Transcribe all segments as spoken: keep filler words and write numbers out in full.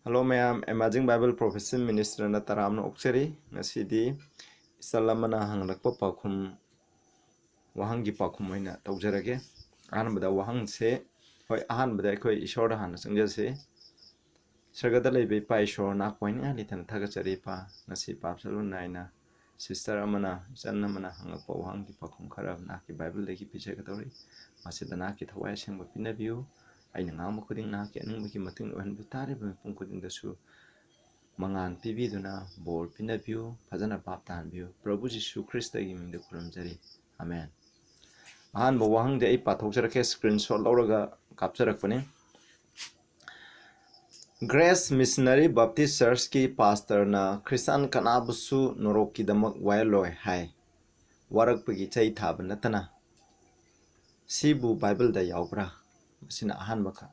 Hello ꯃꯌꯥꯝ, Amazing Bible Prophecy Ministryꯅ ꯇꯔꯥꯝꯅ ꯑꯣꯛꯆꯔꯤ꯫ ꯉꯁꯤꯗꯤ ꯏꯆꯜ ꯑꯃꯅ ꯍꯪꯂꯛꯄ ꯄꯥꯎꯈꯨꯝ, ꯋꯥꯍꯪꯒꯤ ꯄꯥꯎꯈꯨꯝ ꯑꯣꯏꯅ ꯇꯧꯖꯔꯒꯦ꯫ ꯑꯍꯥꯟꯕꯗ ꯋꯥꯍꯪꯁꯦ, ꯍꯣꯏ, ꯑꯍꯥꯟꯕꯗ ꯑꯩꯈꯣꯏ ꯏꯁꯣꯔꯗ ꯍꯥꯟꯅ ꯆꯪꯖꯁꯤ꯫ ꯁꯔꯒꯗ ꯂꯩꯕ ꯏꯄꯥ ꯏꯁꯣꯔ, ꯅꯍꯥꯛꯄꯨ ꯍꯥꯏꯅꯤꯡꯉꯥꯏ ꯂꯩꯇꯅ ꯊꯥꯒꯠꯆꯔꯤ ꯏꯄꯥ꯫ ꯉꯁꯤ ꯄꯥꯞ ꯁꯔꯨ ꯅꯥꯏꯅ ꯁꯤꯁꯇꯔ ꯑꯃꯅ, ꯏꯆꯟ ꯑꯃꯅ ꯍꯪꯂꯛꯄ ꯋꯥꯍꯪꯒꯤ ꯄꯥꯎꯈꯨꯝ ꯈꯔ ꯅꯍꯥꯛꯀꯤ ꯕꯥꯏꯕꯜꯗꯒꯤ ꯄꯤꯖꯒꯗꯧꯔꯤ꯫ ꯃꯁꯤꯗ ꯅꯍꯥꯛꯀꯤ ꯊꯋꯥꯏ ꯑꯁꯦꯡꯕ ꯄꯤꯅꯕꯤꯌꯨ꯫ ꯑꯩꯅ ꯉꯥꯡꯕ ꯈꯨꯗꯤꯡ ꯅꯍꯥꯛꯀꯤ ꯑꯅꯤꯡꯕꯒꯤ ꯃꯇꯨꯡ ꯏꯟꯅ ꯑꯣꯏꯍꯟꯕꯤꯌꯨ꯫ ꯇꯥꯔꯤꯕ ꯃꯤꯄꯨꯝ ꯈꯨꯗꯤꯡꯗꯁꯨ ꯃꯉꯥꯜ ꯄꯤꯕꯤꯗꯨꯅ ꯕꯣꯔ ꯄꯤꯅꯕꯤꯌꯨ, ꯐꯖꯅ ꯚꯥꯞ ꯇꯥꯍꯟꯕꯤꯌꯨ꯫ ꯄ꯭ꯔꯚꯨ ꯖꯤꯁꯨ ꯈ꯭ꯔꯤꯁꯇꯒꯤ ꯃꯤꯡꯗ ꯈꯨꯔꯨꯝꯖꯔꯤ꯫ ꯑꯃꯦꯟ꯫ ꯑꯍꯥꯟꯕ ꯋꯥꯍꯪꯗꯤ ꯑꯩ ꯄꯥꯊꯣꯛꯆꯔꯛꯀꯦ, screenshot ꯂꯧꯔꯒ ꯀꯥꯞꯆꯔꯛꯄꯅꯤ꯫ Grace Missionary Baptist Churchꯀꯤ ꯄꯥꯁꯇꯔꯅ ꯈ꯭ꯔꯤꯁꯇꯥꯟ ꯀꯅꯥꯕꯨꯁꯨ ꯅꯣꯔꯣꯛꯀꯤꯗꯃꯛ ꯋꯥꯌꯦꯜꯂꯣꯏ ꯍꯥꯏ꯫ ꯋꯥꯔꯛꯄꯒꯤ ꯆꯩ ꯊꯥꯕ ꯅꯠꯇꯅ꯫ ꯁꯤꯕꯨ ꯕꯥꯏꯕꯜꯗ ꯌꯥꯎꯕ꯭ꯔꯥ? ꯃꯁꯤꯅ ꯑꯍꯥꯟꯕ ꯈ-,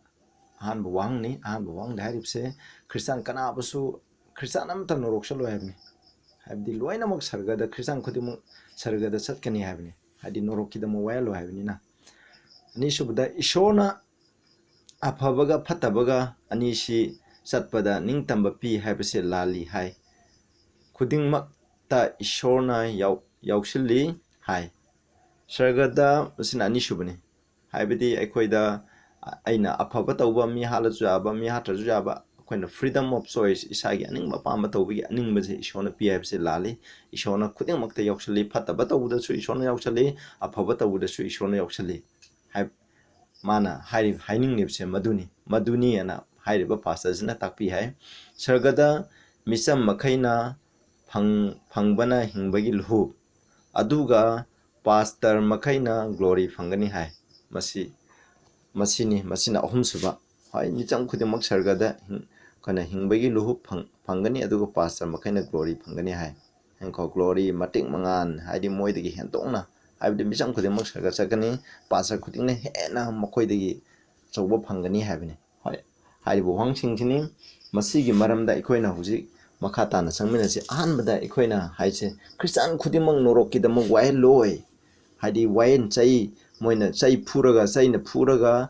ꯑꯍꯥꯟꯕ ꯋꯥꯍꯪꯅꯤ꯫ ꯑꯍꯥꯟꯕ ꯋꯥꯍꯪꯗ ꯍꯥꯏꯔꯤꯕꯁꯦ, ꯈ꯭ꯔꯤꯁꯇꯥꯟ ꯀꯅꯥꯕꯨꯁꯨ, ꯈ꯭ꯔꯤꯁꯇꯥꯟ ꯑꯃꯠꯇ ꯅꯣꯔꯣꯛ ꯆꯠꯂꯣꯏ ꯍꯥꯏꯕꯅꯤ꯫ ꯍꯥꯏꯕꯗꯤ ꯂꯣꯏꯅꯃꯛ ꯁꯔꯒꯗ, ꯈ꯭ꯔꯤꯁꯇꯥꯟ ꯈꯨꯗꯤꯡꯃꯛ ꯁꯔꯒꯗ ꯆꯠꯀꯅꯤ ꯍꯥꯏꯕꯅꯤ꯫ ꯍꯥꯏꯗꯤ ꯅꯣꯔꯣꯛꯀꯤꯗꯃꯛ ꯋꯥꯌꯦꯜꯂꯣꯏ ꯍꯥꯏꯕꯅꯤꯅ꯫ ꯑꯅꯤꯁꯨꯕꯗ, ꯏꯁꯣꯔꯅ ꯑꯐꯕꯒ ꯐꯠꯇꯕꯒ ꯑꯅꯤꯁꯤ ꯆꯠꯄꯗ ꯅꯤꯡꯇꯝꯕ ꯄꯤ ꯍꯥꯏꯕꯁꯦ ꯂꯥꯜꯂꯤ ꯍꯥꯏ꯫ ꯈꯨꯗꯤꯡꯃꯛꯇ ꯏꯁꯣꯔꯅ ꯌꯥꯎ-, ꯌꯥꯎꯁꯤꯜꯂꯤ ꯍꯥꯏ꯫ ꯁꯔꯒꯗ, ꯃꯁꯤꯅ ꯑꯅꯤꯁꯨꯕꯅꯤ꯫ ꯍꯥꯏꯕꯗꯤ ꯑꯩꯈꯣꯏꯗ, ꯑ-, ꯑꯩꯅ ꯑꯐꯕ ꯇꯧꯕ, ꯃꯤ ꯍꯥꯠꯂꯁꯨ ꯌꯥꯕ, ꯃꯤ ꯍꯥꯠꯇ꯭ꯔꯁꯨ ꯌꯥꯕ, ꯑꯩꯈꯣꯏꯅ freedom of choice, ꯏꯁꯥꯒꯤ ꯑꯅꯤꯡꯕ ꯑꯄꯥꯝꯕ ꯇꯧꯕꯒꯤ ꯑꯅꯤꯡꯕꯁꯦ ꯏꯁꯣꯔꯅ ꯄꯤ ꯍꯥꯏꯕꯁꯦ ꯂꯥꯜꯂꯤ꯫ ꯏꯁꯣꯔꯅ ꯈꯨꯗꯤꯡꯃꯛꯇ ꯌꯥꯎꯁꯤꯜꯂꯤ, ꯐꯠꯇꯕ ꯇꯧꯕꯗꯁꯨ ꯏꯁꯣꯔꯅ ꯌꯥꯎꯁꯤꯜꯂꯤ, ꯑꯐꯕ ꯇꯧꯕꯗꯁꯨ ꯏꯁꯣꯔꯅ ꯌꯥꯎꯁꯤꯜꯂꯤ꯫ ꯍꯥꯏ-, ꯃꯥꯅ ꯍꯥꯏꯔꯤ-, ꯍꯥꯏꯅꯤꯡꯂꯤꯕꯁꯦ ꯃꯗꯨꯅꯤ, ꯃꯗꯨꯅꯤ ꯑꯅ ꯍꯥꯏꯔꯤꯕ ꯄꯥꯁꯇꯔꯁꯤꯅ ꯇꯥꯛꯄꯤ ꯍꯥꯏ꯫ ꯁꯔꯒꯗ ꯃꯤꯆꯝ ꯃꯈꯩꯅ ꯐꯪ-, ꯐꯪꯕꯅ ꯍꯤꯡꯕꯒꯤ ꯂꯨꯍꯨꯞ, ꯑꯗꯨꯒ ꯄꯥꯁꯇꯔ ꯃꯈꯩꯅ ꯒ꯭ꯂꯣꯔꯤ ꯐꯪꯒꯅꯤ ꯍꯥꯏ꯫ ꯃꯁꯤ, ꯃꯁꯤꯅꯤ, ꯃꯁꯤꯅ ꯑꯍꯨꯝꯁꯨꯕ꯫ ꯍꯣꯏ, ꯃꯤꯆꯝ ꯈꯨꯗꯤꯡꯃꯛ ꯁꯔꯒꯗ ꯍꯤꯡ-, ꯑꯩꯈꯣꯏꯅ ꯍꯤꯡꯕꯒꯤ ꯂꯨꯍꯨꯞ ꯐꯪ-, ꯐꯪꯒꯅꯤ, ꯑꯗꯨꯒ ꯄꯥꯁꯇꯔ ꯃꯈꯩꯅ ꯒ꯭ꯂꯣꯔꯤ ꯐꯪꯒꯅꯤ ꯍꯥꯏ꯫ ꯌꯦꯡꯈꯣ, ꯒ꯭ꯂꯣꯔꯤ, ꯃꯇꯤꯛ ꯃꯉꯥꯜ, ꯍꯥꯏꯗꯤ ꯃꯣꯏꯗꯒꯤ ꯍꯦꯟꯗꯣꯛꯅ, ꯍꯥꯏꯕꯗꯤ ꯃꯤꯆꯝ ꯈꯨꯗꯤꯡꯃꯛ ꯁꯔꯒ ꯆꯠꯀꯅꯤ, ꯄꯥꯁꯇꯔ ꯈꯨꯗꯤꯡꯅ ꯍꯦꯟꯅ ꯃꯈꯣꯏꯗꯒꯤ ꯑꯆꯧꯕ ꯐꯪꯒꯅꯤ ꯍꯥꯏꯕꯅꯤ꯫ ꯍꯣꯏ, ꯍꯥꯏꯔꯤꯕ ꯋꯥꯍꯪꯁꯤꯡꯁꯤꯅꯤ꯫ ꯃꯁꯤꯒꯤ ꯃꯔꯝꯗ ꯑꯩꯈꯣꯏꯅ ꯍꯧꯖꯤꯛ ꯃꯈꯥ ꯇꯥꯅ ꯆꯪꯃꯤꯟꯅꯁꯤ꯫ ꯑꯍꯥꯟꯕꯗ ꯑꯩꯈꯣꯏꯅ ꯍꯥꯏꯁꯦ, ꯈ꯭ꯔꯤꯁꯇꯥꯟ ꯈꯨꯗꯤꯡꯃꯛ ꯅꯣꯔꯣꯛꯀꯤꯗꯃꯛ ꯋꯥꯌꯦꯜꯂꯣꯏ, ꯍꯥꯏꯗꯤ ꯋꯥꯌꯦꯟ ꯆꯩ, ꯃꯣꯏꯅ ꯆꯩ ꯐꯨꯔꯒ, ꯆꯩꯅ ꯐꯨꯔꯒ,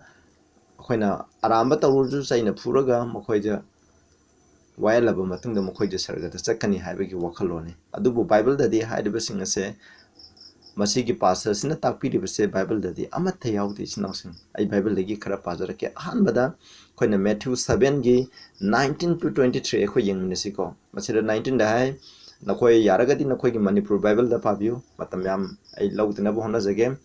ꯑꯩꯈꯣꯏꯅ ꯑꯔꯥꯟꯕ ꯇꯧꯔꯁꯨ ꯆꯩꯅ ꯐꯨꯔꯒ ꯃꯈꯣꯏꯗ ꯋꯥꯌꯦꯜꯂꯕ ꯃꯇꯨꯡꯗ ꯃꯈꯣꯏꯗ ꯁꯔꯒꯗ ꯆꯠꯀꯅꯤ ꯍꯥꯏꯕꯒꯤ ꯋꯥꯈꯜꯂꯣꯟꯅꯤ꯫ ꯑꯗꯨꯕꯨ ꯕꯥꯏꯕꯜꯗꯗꯤ ꯍꯥꯏꯔꯤꯕꯁꯤꯡ ꯑꯁꯦ, ꯃꯁꯤꯒꯤ ꯄꯥꯁꯇꯔꯁꯤꯅ ꯇꯥꯛꯄꯤꯔꯤꯕꯁꯦ ꯕꯥꯏꯕꯜꯗꯗꯤ ꯑꯃꯠꯇ ꯌꯥꯎꯗꯦ, ꯏꯆꯤꯟ ꯏꯅꯥꯎꯁꯤꯡ꯫ ꯑꯩ ꯕꯥꯏꯕꯜꯗꯒꯤ ꯈꯔ ꯄꯥꯖꯔꯛꯀꯦ꯫ ꯑꯍꯥꯟꯕꯗ ꯑꯩꯈꯣꯏꯅ Matthew seven ꯒꯤ nineteen to twenty three ꯑꯩꯈꯣꯏ ꯌꯦꯡꯃꯤꯟꯅꯁꯤꯀꯣ꯫ ꯃꯁꯤꯗ nineteen ꯗ ꯍꯥꯏ, ꯅꯈꯣꯏ ꯌꯥꯔꯒꯗꯤ ꯅꯈꯣꯏꯒꯤ ꯃꯅꯤꯄꯨꯔ ꯕꯥꯏꯕꯜꯗ ꯄꯥꯕꯤꯌꯨ, ꯃꯇꯝ ꯌꯥꯝ ꯑꯩ ꯂꯧꯗꯅꯕ ꯍꯣꯠꯅꯖꯒꯦ꯫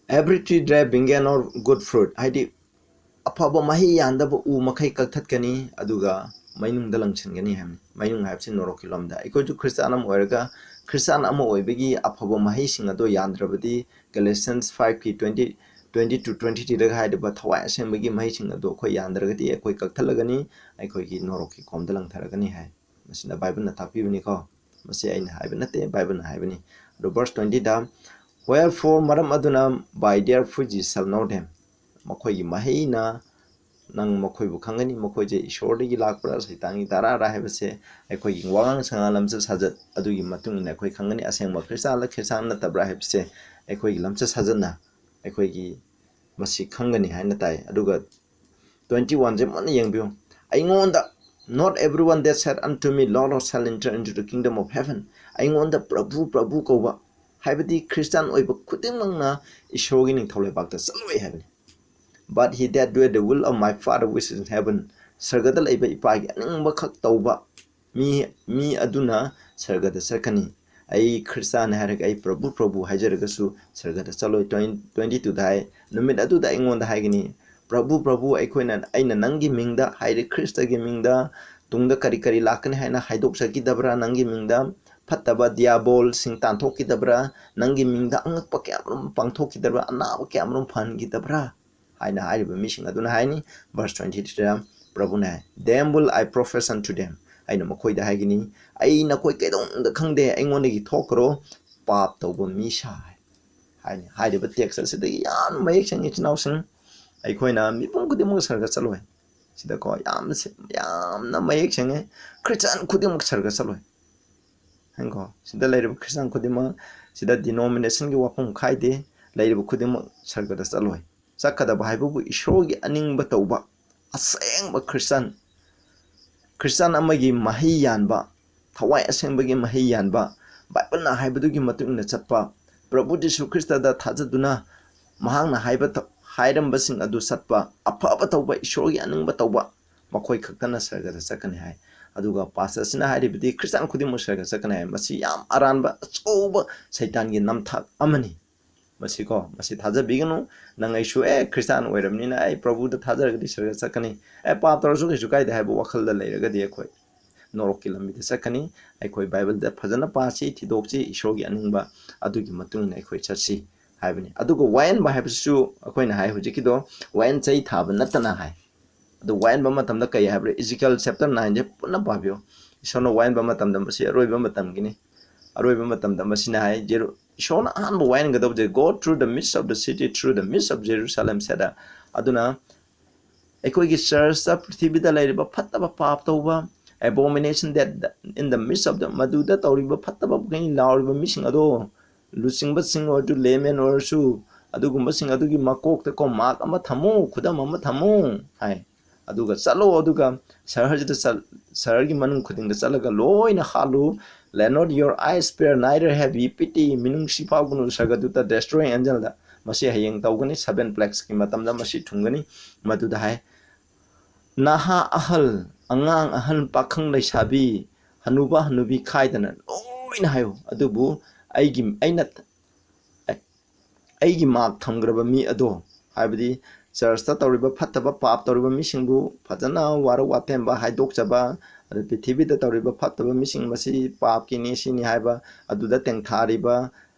"Every tree that beareth not good fruit", ꯍꯥꯏꯗꯤ ꯑꯐꯕ ꯃꯍꯩ ꯌꯥꯟꯗꯕ ꯎ ꯃꯈꯩ ꯀꯛꯊꯠꯀꯅꯤ, ꯑꯗꯨꯒ ꯃꯩꯅꯨꯡꯗ ꯂꯪꯁꯤꯟꯒꯅꯤ ꯍꯥꯏꯕꯅꯤ꯫ ꯃꯩꯅꯨꯡ ꯍꯥꯏꯕꯁꯤ ꯅꯣꯔꯣꯛꯀꯤ ꯂꯣꯝꯗ꯫ ꯑꯩꯈꯣꯏꯁꯨ ꯈ꯭ꯔꯤꯁꯇꯥꯟ ꯑꯃ ꯑꯣꯏꯔꯒ ꯈ꯭ꯔꯤꯁꯇꯥꯟ ꯑꯃ ꯑꯣꯏꯕꯒꯤ ꯑꯐꯕ ꯃꯍꯩꯁꯤꯡ ꯑꯗꯣ ꯌꯥꯟꯗ꯭ꯔꯕꯗꯤ, Galatians five ꯀꯤ twenty, twenty to twenty three ꯗꯒ ꯍꯥꯏꯔꯤꯕ ꯊꯋꯥꯏ ꯑꯁꯦꯡꯕꯒꯤ ꯃꯍꯩꯁꯤꯡ ꯑꯗꯣ ꯑꯩꯈꯣꯏ ꯌꯥꯟꯗ꯭ꯔꯒꯗꯤ ꯑꯩꯈꯣꯏ ꯀꯛꯊꯠꯂꯒꯅꯤ, ꯑꯩꯈꯣꯏꯒꯤ ꯅꯣꯔꯣꯛꯀꯤ ꯈꯣꯝꯗ ꯂꯪꯊꯔꯒꯅꯤ ꯍꯥꯏ꯫ ꯃꯁꯤꯅ ꯕꯥꯏꯕꯜꯅ ꯇꯥꯛꯄꯤꯕꯅꯤꯀꯣ꯫ ꯃꯁꯤ ꯑꯩꯅ ꯍꯥꯏꯕ ꯅꯠꯇꯦ, ꯕꯥꯏꯕꯜꯅ ꯍꯥꯏꯕꯅꯤ꯫ ꯑꯗꯣ verse twenty ꯗ, "Wherefore", ꯃꯔꯝ ꯑꯗꯨꯅ, "by their fruits ye shall know them", ꯃꯈꯣꯏꯒꯤ ꯃꯍꯩꯅ ꯅꯪ ꯃꯈꯣꯏꯕꯨ ꯈꯪꯒꯅꯤ, ꯃꯈꯣꯏꯁꯦ ꯏꯁꯣꯔꯗꯒꯤ ꯂꯥꯛꯄ꯭ꯔꯥ, ꯁꯩꯇꯥꯟꯒꯤ ꯙꯥꯔꯥꯔꯥ ꯍꯥꯏꯕꯁꯦ ꯑꯩꯈꯣꯏꯒꯤ ꯋꯥꯉꯥꯡ ꯁꯉꯥꯡ, ꯂꯝꯆꯠ ꯁꯥꯖꯠ ꯑꯗꯨꯒꯤ ꯃꯇꯨꯡ ꯏꯟꯅ ꯑꯩꯈꯣꯏ ꯈꯪꯒꯅꯤ, ꯑꯁꯦꯡꯕ ꯈ꯭ꯔꯤꯁꯇꯥꯟꯂ ꯈ꯭ꯔꯤꯁꯇꯥꯟ ꯅꯠꯇꯕ꯭ꯔꯥ ꯍꯥꯏꯕꯁꯦ ꯑꯩꯈꯣꯏꯒꯤ ꯂꯝꯆꯠ ꯁꯥꯖꯠꯅ ꯑꯩꯈꯣꯏꯒꯤ ꯃꯁꯤ ꯈꯪꯒꯅꯤ ꯍꯥꯏꯅ ꯇꯥꯏ꯫ ꯑꯗꯨꯒ twenty one ꯁꯦ ꯃꯨꯟꯅ ꯌꯦꯡꯕꯤꯌꯨ꯫ ꯑꯩꯉꯣꯟꯗ, "Not everyone that saith unto me, Lord, Lord, shall enter into the kingdom of heaven", ꯑꯩꯉꯣꯟꯗ "ꯄ꯭ꯔꯚꯨ, ꯄ꯭ꯔꯚꯨ" ꯀꯧꯕ, ꯍꯥꯏꯕꯗꯤ ꯈ꯭ꯔꯤꯁꯇꯥꯟ ꯑꯣꯏꯕ ꯈꯨꯗꯤꯡꯃꯛꯅ ꯏꯁꯣꯔꯒꯤ ꯅꯤꯡꯊꯧ ꯂꯩꯕꯥꯛꯇ ꯆꯠꯂꯣꯏ ꯍꯥꯏꯕꯅꯤ꯫ "But he that doeth the will of my Father which is in heaven", ꯁꯔꯒꯗ ꯂꯩꯕ ꯏꯄꯥꯒꯤ ꯑꯅꯤꯡꯕ ꯈꯛ ꯇꯧꯕ ꯃꯤ, ꯃꯤ ꯑꯗꯨꯅ ꯁꯔꯒꯗ ꯆꯠꯀꯅꯤ꯫ ꯑꯩ ꯈ꯭ꯔꯤꯁꯇꯥꯟꯅꯤ ꯍꯥꯏꯔꯒ ꯑꯩ "ꯄ꯭ꯔꯚꯨ, ꯄ꯭ꯔꯚꯨ" ꯍꯥꯏꯖꯔꯒꯁꯨ ꯁꯔꯒꯗ ꯆꯠꯂꯣꯏ꯫ Twenty two ꯗ ꯍꯥꯏ, "ꯅꯨꯃꯤꯠ ꯑꯗꯨꯗ ꯑꯩꯉꯣꯟꯗ ꯍꯥꯏꯒꯅꯤ, 'ꯄ꯭ꯔꯚꯨ, ꯄ꯭ꯔꯚꯨ, ꯑꯩꯈꯣꯏꯅ ꯑꯩꯅ ꯅꯪꯒꯤ ꯃꯤꯡꯗ, ꯍꯥꯏꯗꯤ ꯈ꯭ꯔꯤꯁꯇꯒꯤ ꯃꯤꯡꯗ, ꯇꯨꯡꯗ ꯀꯔꯤ ꯀꯔꯤ ꯂꯥꯛꯀꯅꯤ ꯍꯥꯏꯅ ꯍꯥꯏꯗꯣꯛꯆꯈꯤꯗꯕ꯭ꯔꯥ? ꯅꯪꯒꯤ ꯃꯤꯡꯗ ꯐꯠꯇꯕ ꯗꯤꯌꯥꯕꯣꯜꯁꯤꯡ ꯇꯥꯟꯊꯣꯛꯈꯤꯗꯕ꯭ꯔꯥ? ꯅꯪꯒꯤ ꯃꯤꯡꯗ ꯑꯉꯛꯄ ꯀꯌꯥꯃꯔꯨꯝ ꯄꯥꯡꯊꯣꯛꯈꯤꯗꯕ꯭ꯔꯥ? ꯑꯅꯥꯕ ꯀꯌꯥꯃꯔꯨꯝ ꯐꯍꯟꯈꯤꯗꯕ꯭ꯔꯥ?'" ꯍꯥꯏꯅ ꯍꯥꯏꯔꯤꯕ ꯃꯤꯁꯤꯡ ꯑꯗꯨꯅ ꯍꯥꯏꯅꯤ꯫ Verse twenty three the ꯄ꯭ꯔꯚꯨꯅ high, "Them will I profess unto them", ꯑꯩꯅ ꯃꯈꯣꯏꯗ ꯍꯥꯏꯒꯅꯤ, "ꯑꯩ ꯅꯈꯣꯏ ꯀꯩꯗꯧꯅꯨꯡꯗ ꯈꯪꯗꯦ, ꯑꯩꯉꯣꯟꯗꯒꯤ ꯊꯣꯛꯈ꯭ꯔꯣ, ꯄꯥꯞ ꯇꯧꯕ ꯃꯤꯁꯥ" ꯍꯥꯏꯅ ꯍꯥꯏꯔꯤꯕ text ꯑꯁꯤꯗꯒꯤ ꯌꯥꯝꯅ ꯃꯌꯦꯛ ꯁꯦꯡꯉꯤ, ꯏꯆꯤꯟ ꯏꯅꯥꯎꯁꯤꯡ꯫ ꯑꯩꯈꯣꯏꯅ ꯃꯤꯄꯨꯝ ꯈꯨꯗꯤꯡꯃꯛ ꯁꯔꯒ ꯆꯠꯂꯣꯏ꯫ ꯁꯤꯗꯀꯣ ꯌꯥꯝꯅ ꯁꯦ-, ꯌꯥꯝꯅ ꯃꯌꯦꯛ ꯁꯦꯡꯉꯦ꯫ ꯈ꯭ꯔꯤꯁꯇꯤꯌꯥꯟ ꯈꯨꯗꯤꯡꯃꯛ ꯁꯔꯒ ꯆꯠꯂꯣꯏ꯫ ꯍꯥꯏꯀꯣ? ꯁꯤꯗ ꯂꯩꯔꯤꯕ ꯈ꯭ꯔꯤꯁꯇꯤꯌꯥꯟ ꯈꯨꯗꯤꯡꯃꯛ, ꯁꯤꯗ denominationꯒꯤ ꯋꯥꯐꯝ ꯈꯥꯏꯗꯦ, ꯂꯩꯔꯤꯕ ꯈꯨꯗꯤꯡꯃꯛ ꯁꯔꯒꯗ ꯆꯠꯂꯣꯏ꯫ ꯆꯠꯀꯗꯕ ꯍꯥꯏꯕꯕꯨ ꯏꯁꯣꯔꯒꯤ ꯑꯅꯤꯡꯕ ꯇꯧꯕ, ꯑꯁꯦꯡꯕ ꯈ꯭ꯔꯤꯁꯇꯥꯟ, ꯈ꯭ꯔꯤꯁꯇꯥꯟ ꯑꯃꯒꯤ ꯃꯍꯩ ꯌꯥꯟꯕ, ꯊꯋꯥꯏ ꯑꯁꯦꯡꯕꯒꯤ ꯃꯍꯩ ꯌꯥꯟꯕ, ꯕꯥꯏꯕꯜꯅ ꯍꯥꯏꯕꯗꯨꯒꯤ ꯃꯇꯨꯡ ꯏꯟꯅ ꯆꯠꯄ, ꯄ꯭ꯔꯚꯨ ꯖꯤꯁꯨ ꯈ꯭ꯔꯤꯁꯇꯗ ꯊꯥꯖꯗꯨꯅ ꯃꯍꯥꯛꯅ ꯍꯥꯏꯕ ꯊ-, ꯍꯥꯏꯔꯝꯕꯁꯤꯡ ꯑꯗꯨ ꯆꯠꯄ, ꯑꯐꯕ ꯇꯧꯕ, ꯏꯁꯣꯔꯒꯤ ꯑꯅꯤꯡꯕ ꯇꯧꯕ, ꯃꯈꯣꯏ ꯈꯛꯇꯅ ꯁꯔꯒꯗ ꯆꯠꯀꯅꯤ ꯍꯥꯏ꯫ ꯑꯗꯨꯒ ꯄꯥꯁꯇꯔꯁꯤꯅ ꯍꯥꯏꯔꯤꯕꯗꯤ ꯈ꯭ꯔꯤꯁꯇꯥꯟ ꯈꯨꯗꯤꯡꯃꯛ ꯁꯔꯒ ꯆꯠꯀꯅꯤ ꯍꯥꯏ꯫ ꯃꯁꯤ ꯌꯥꯝ ꯑꯔꯥꯟꯕ ꯑꯆꯧꯕ ꯁꯩꯇꯥꯟꯒꯤ ꯅꯝꯊꯥꯛ ꯑꯃꯅꯤ꯫ ꯃꯁꯤꯀꯣ, ꯃꯁꯤ ꯊꯥꯖꯕꯤꯒꯅꯨ꯫ ꯅꯪ ꯑꯩꯁꯨ ꯑꯦ ꯈ꯭ꯔꯤꯁꯇꯥꯟ ꯑꯣꯏꯔꯕꯅꯤꯅ ꯑꯩ ꯄ꯭ꯔꯚꯨꯗ ꯊꯥꯖꯔꯒꯗꯤ ꯁꯔꯒ ꯆꯠꯀꯅꯤ, ꯑꯦ ꯄꯥꯞ ꯇꯧꯔꯁꯨ ꯀꯩꯁꯨ ꯀꯥꯏꯗꯦ ꯍꯥꯏꯕ ꯋꯥꯈꯜꯗ ꯂꯩꯔꯒꯗꯤ ꯑꯩꯈꯣꯏ ꯅꯣꯔꯣꯛꯀꯤ ꯂꯝꯕꯤꯗ ꯆꯠꯀꯅꯤ꯫ ꯑꯩꯈꯣꯏ ꯕꯥꯏꯕꯜꯗ ꯐꯖꯅ ꯄꯥꯁꯤ, ꯊꯤꯗꯣꯛꯁꯤ, ꯏꯁꯣꯔꯒꯤ ꯑꯅꯤꯡꯕ ꯑꯗꯨꯒꯤ ꯃꯇꯨꯡ ꯏꯟꯅ ꯑꯩꯈꯣꯏ ꯆꯠꯁꯤ ꯍꯥꯏꯕꯅꯤ꯫ ꯑꯗꯨꯒ ꯋꯥꯌꯦꯟꯕ ꯍꯥꯏꯕꯁꯤꯁꯨ ꯑꯩꯈꯣꯏꯅ ꯍꯥꯏ ꯍꯧꯖꯤꯛꯀꯤꯗꯣ ꯋꯥꯌꯦꯟ ꯆꯩ ꯊꯥꯕ ꯅꯠꯇꯅ ꯍꯥꯏ꯫ ꯑꯗꯨ ꯋꯥꯌꯦꯟꯕ ꯃꯇꯝꯗ ꯀꯩ ꯍꯥꯏꯕ꯭ꯔꯥ? ꯏꯖꯤꯀꯦꯜ ꯆꯦꯞꯇꯔ ꯅꯥꯏꯟꯁꯦ ꯄꯨꯟꯅ ꯄꯥꯕꯤꯌꯨ꯫ ꯏꯁꯣꯔꯅ ꯋꯥꯌꯦꯟꯕ ꯃꯇꯝꯗ ꯃꯁꯤ ꯑꯔꯣꯏꯕ ꯃꯇꯝꯒꯤꯅꯤ꯫ ꯑꯔꯣꯏꯕ ꯃꯇꯝꯗ ꯃꯁꯤꯅ ꯍꯥꯏ, ꯖꯦꯔꯨ-, ꯏꯁꯣꯔꯅ ꯑꯍꯥꯟꯕ ꯋꯥꯌꯦꯟꯒꯗꯧꯕꯁꯦ, "Go through the midst of the city, through the midst of Jerusalem," sad. ꯑꯗꯨꯅ ꯑꯩꯈꯣꯏꯒꯤ ꯆꯔꯆꯇ ꯄ꯭ꯔꯤꯊꯤꯕꯤꯗ ꯂꯩꯔꯤꯕ ꯐꯠꯇꯕ ꯄꯥꯞ ꯇꯧꯕ, abomination that in the midst of the, ꯃꯗꯨꯗ ꯇꯧꯔꯤꯕ ꯐꯠꯇꯕ ꯃꯈꯩ ꯂꯥꯎꯔꯤꯕ ꯃꯤꯁꯤꯡ ꯑꯗꯣ, ꯂꯨꯆꯤꯡꯕꯁꯤꯡ ꯑꯣꯏꯔꯁꯨ, laymen ꯑꯣꯏꯔꯁꯨ, ꯑꯗꯨꯒꯨꯝꯕꯁꯤꯡ ꯑꯗꯨꯒꯤ ꯃꯀꯣꯛꯇꯀꯣ ꯃꯥꯔꯛ ꯑꯃ ꯊꯝꯃꯨ, ꯈꯨꯗꯝ ꯑꯃ ꯊꯝꯃꯨ ꯍꯥꯏ꯫ ꯑꯗꯨꯒ ꯆꯠꯂꯣ, ꯑꯗꯨꯒ ꯁꯍꯔꯁꯤꯗ ꯆꯠ-, ꯁꯍꯔꯒꯤ ꯃꯅꯨꯡ ꯈꯨꯗꯤꯡꯗ ꯆꯠꯂꯒ ꯂꯣꯏꯅ ꯍꯥꯠꯂꯨ꯫ "Let not your eyes spare, neither have ye pity." ꯃꯤꯅꯨꯡꯁꯤ ꯐꯥꯎꯒꯅꯨ ꯁꯔꯒꯗꯨꯇ destroying angelꯗ꯫ ꯃꯁꯤ ꯍꯌꯦꯡ ꯇꯧꯒꯅꯤ, seven plaguesꯀꯤ ꯃꯇꯝꯗ ꯃꯁꯤ ꯊꯨꯡꯒꯅꯤ꯫ ꯃꯗꯨꯗ ꯍꯥꯏ, "ꯅꯍꯥ ꯑꯍꯜ, ꯑꯉꯥꯡ ꯑꯍꯜ, ꯄꯥꯈꯪ ꯂꯩꯁꯥꯕꯤ, ꯍꯅꯨꯕ ꯍꯅꯨꯕꯤ ꯈꯥꯏꯗꯅ ꯂꯣꯏꯅ ꯍꯥꯏꯌꯨ, ꯑꯗꯨꯕꯨ ꯑꯩꯒꯤ, ꯑꯩꯅ ꯑꯩꯒꯤ ꯃꯥꯔꯛ ꯊꯝꯈ꯭ꯔꯕ ꯃꯤ ꯑꯗꯣ," ꯍꯥꯏꯕꯗꯤ ꯆꯔꯆꯇ ꯇꯧꯔꯤꯕ ꯐꯠꯇꯕ ꯄꯥꯞ ꯇꯧꯔꯤꯕ ꯃꯤꯁꯤꯡꯕꯨ ꯐꯖꯅ ꯋꯥꯔꯧ ꯋꯥꯇꯦꯝꯕ ꯍꯥꯏꯗꯣꯛꯆꯕ, ꯑꯗ ꯄ꯭ꯔꯤꯊꯤꯕꯤꯗ ꯇꯧꯔꯤꯕ ꯐꯠꯇꯕ ꯃꯤꯁꯤꯡ, ꯃꯁꯤ ꯄꯥꯞꯀꯤꯅꯤ, ꯁꯤꯅꯤ ꯍꯥꯏꯕ, ꯑꯗꯨꯗ ꯇꯦꯡꯊꯥꯔꯤꯕ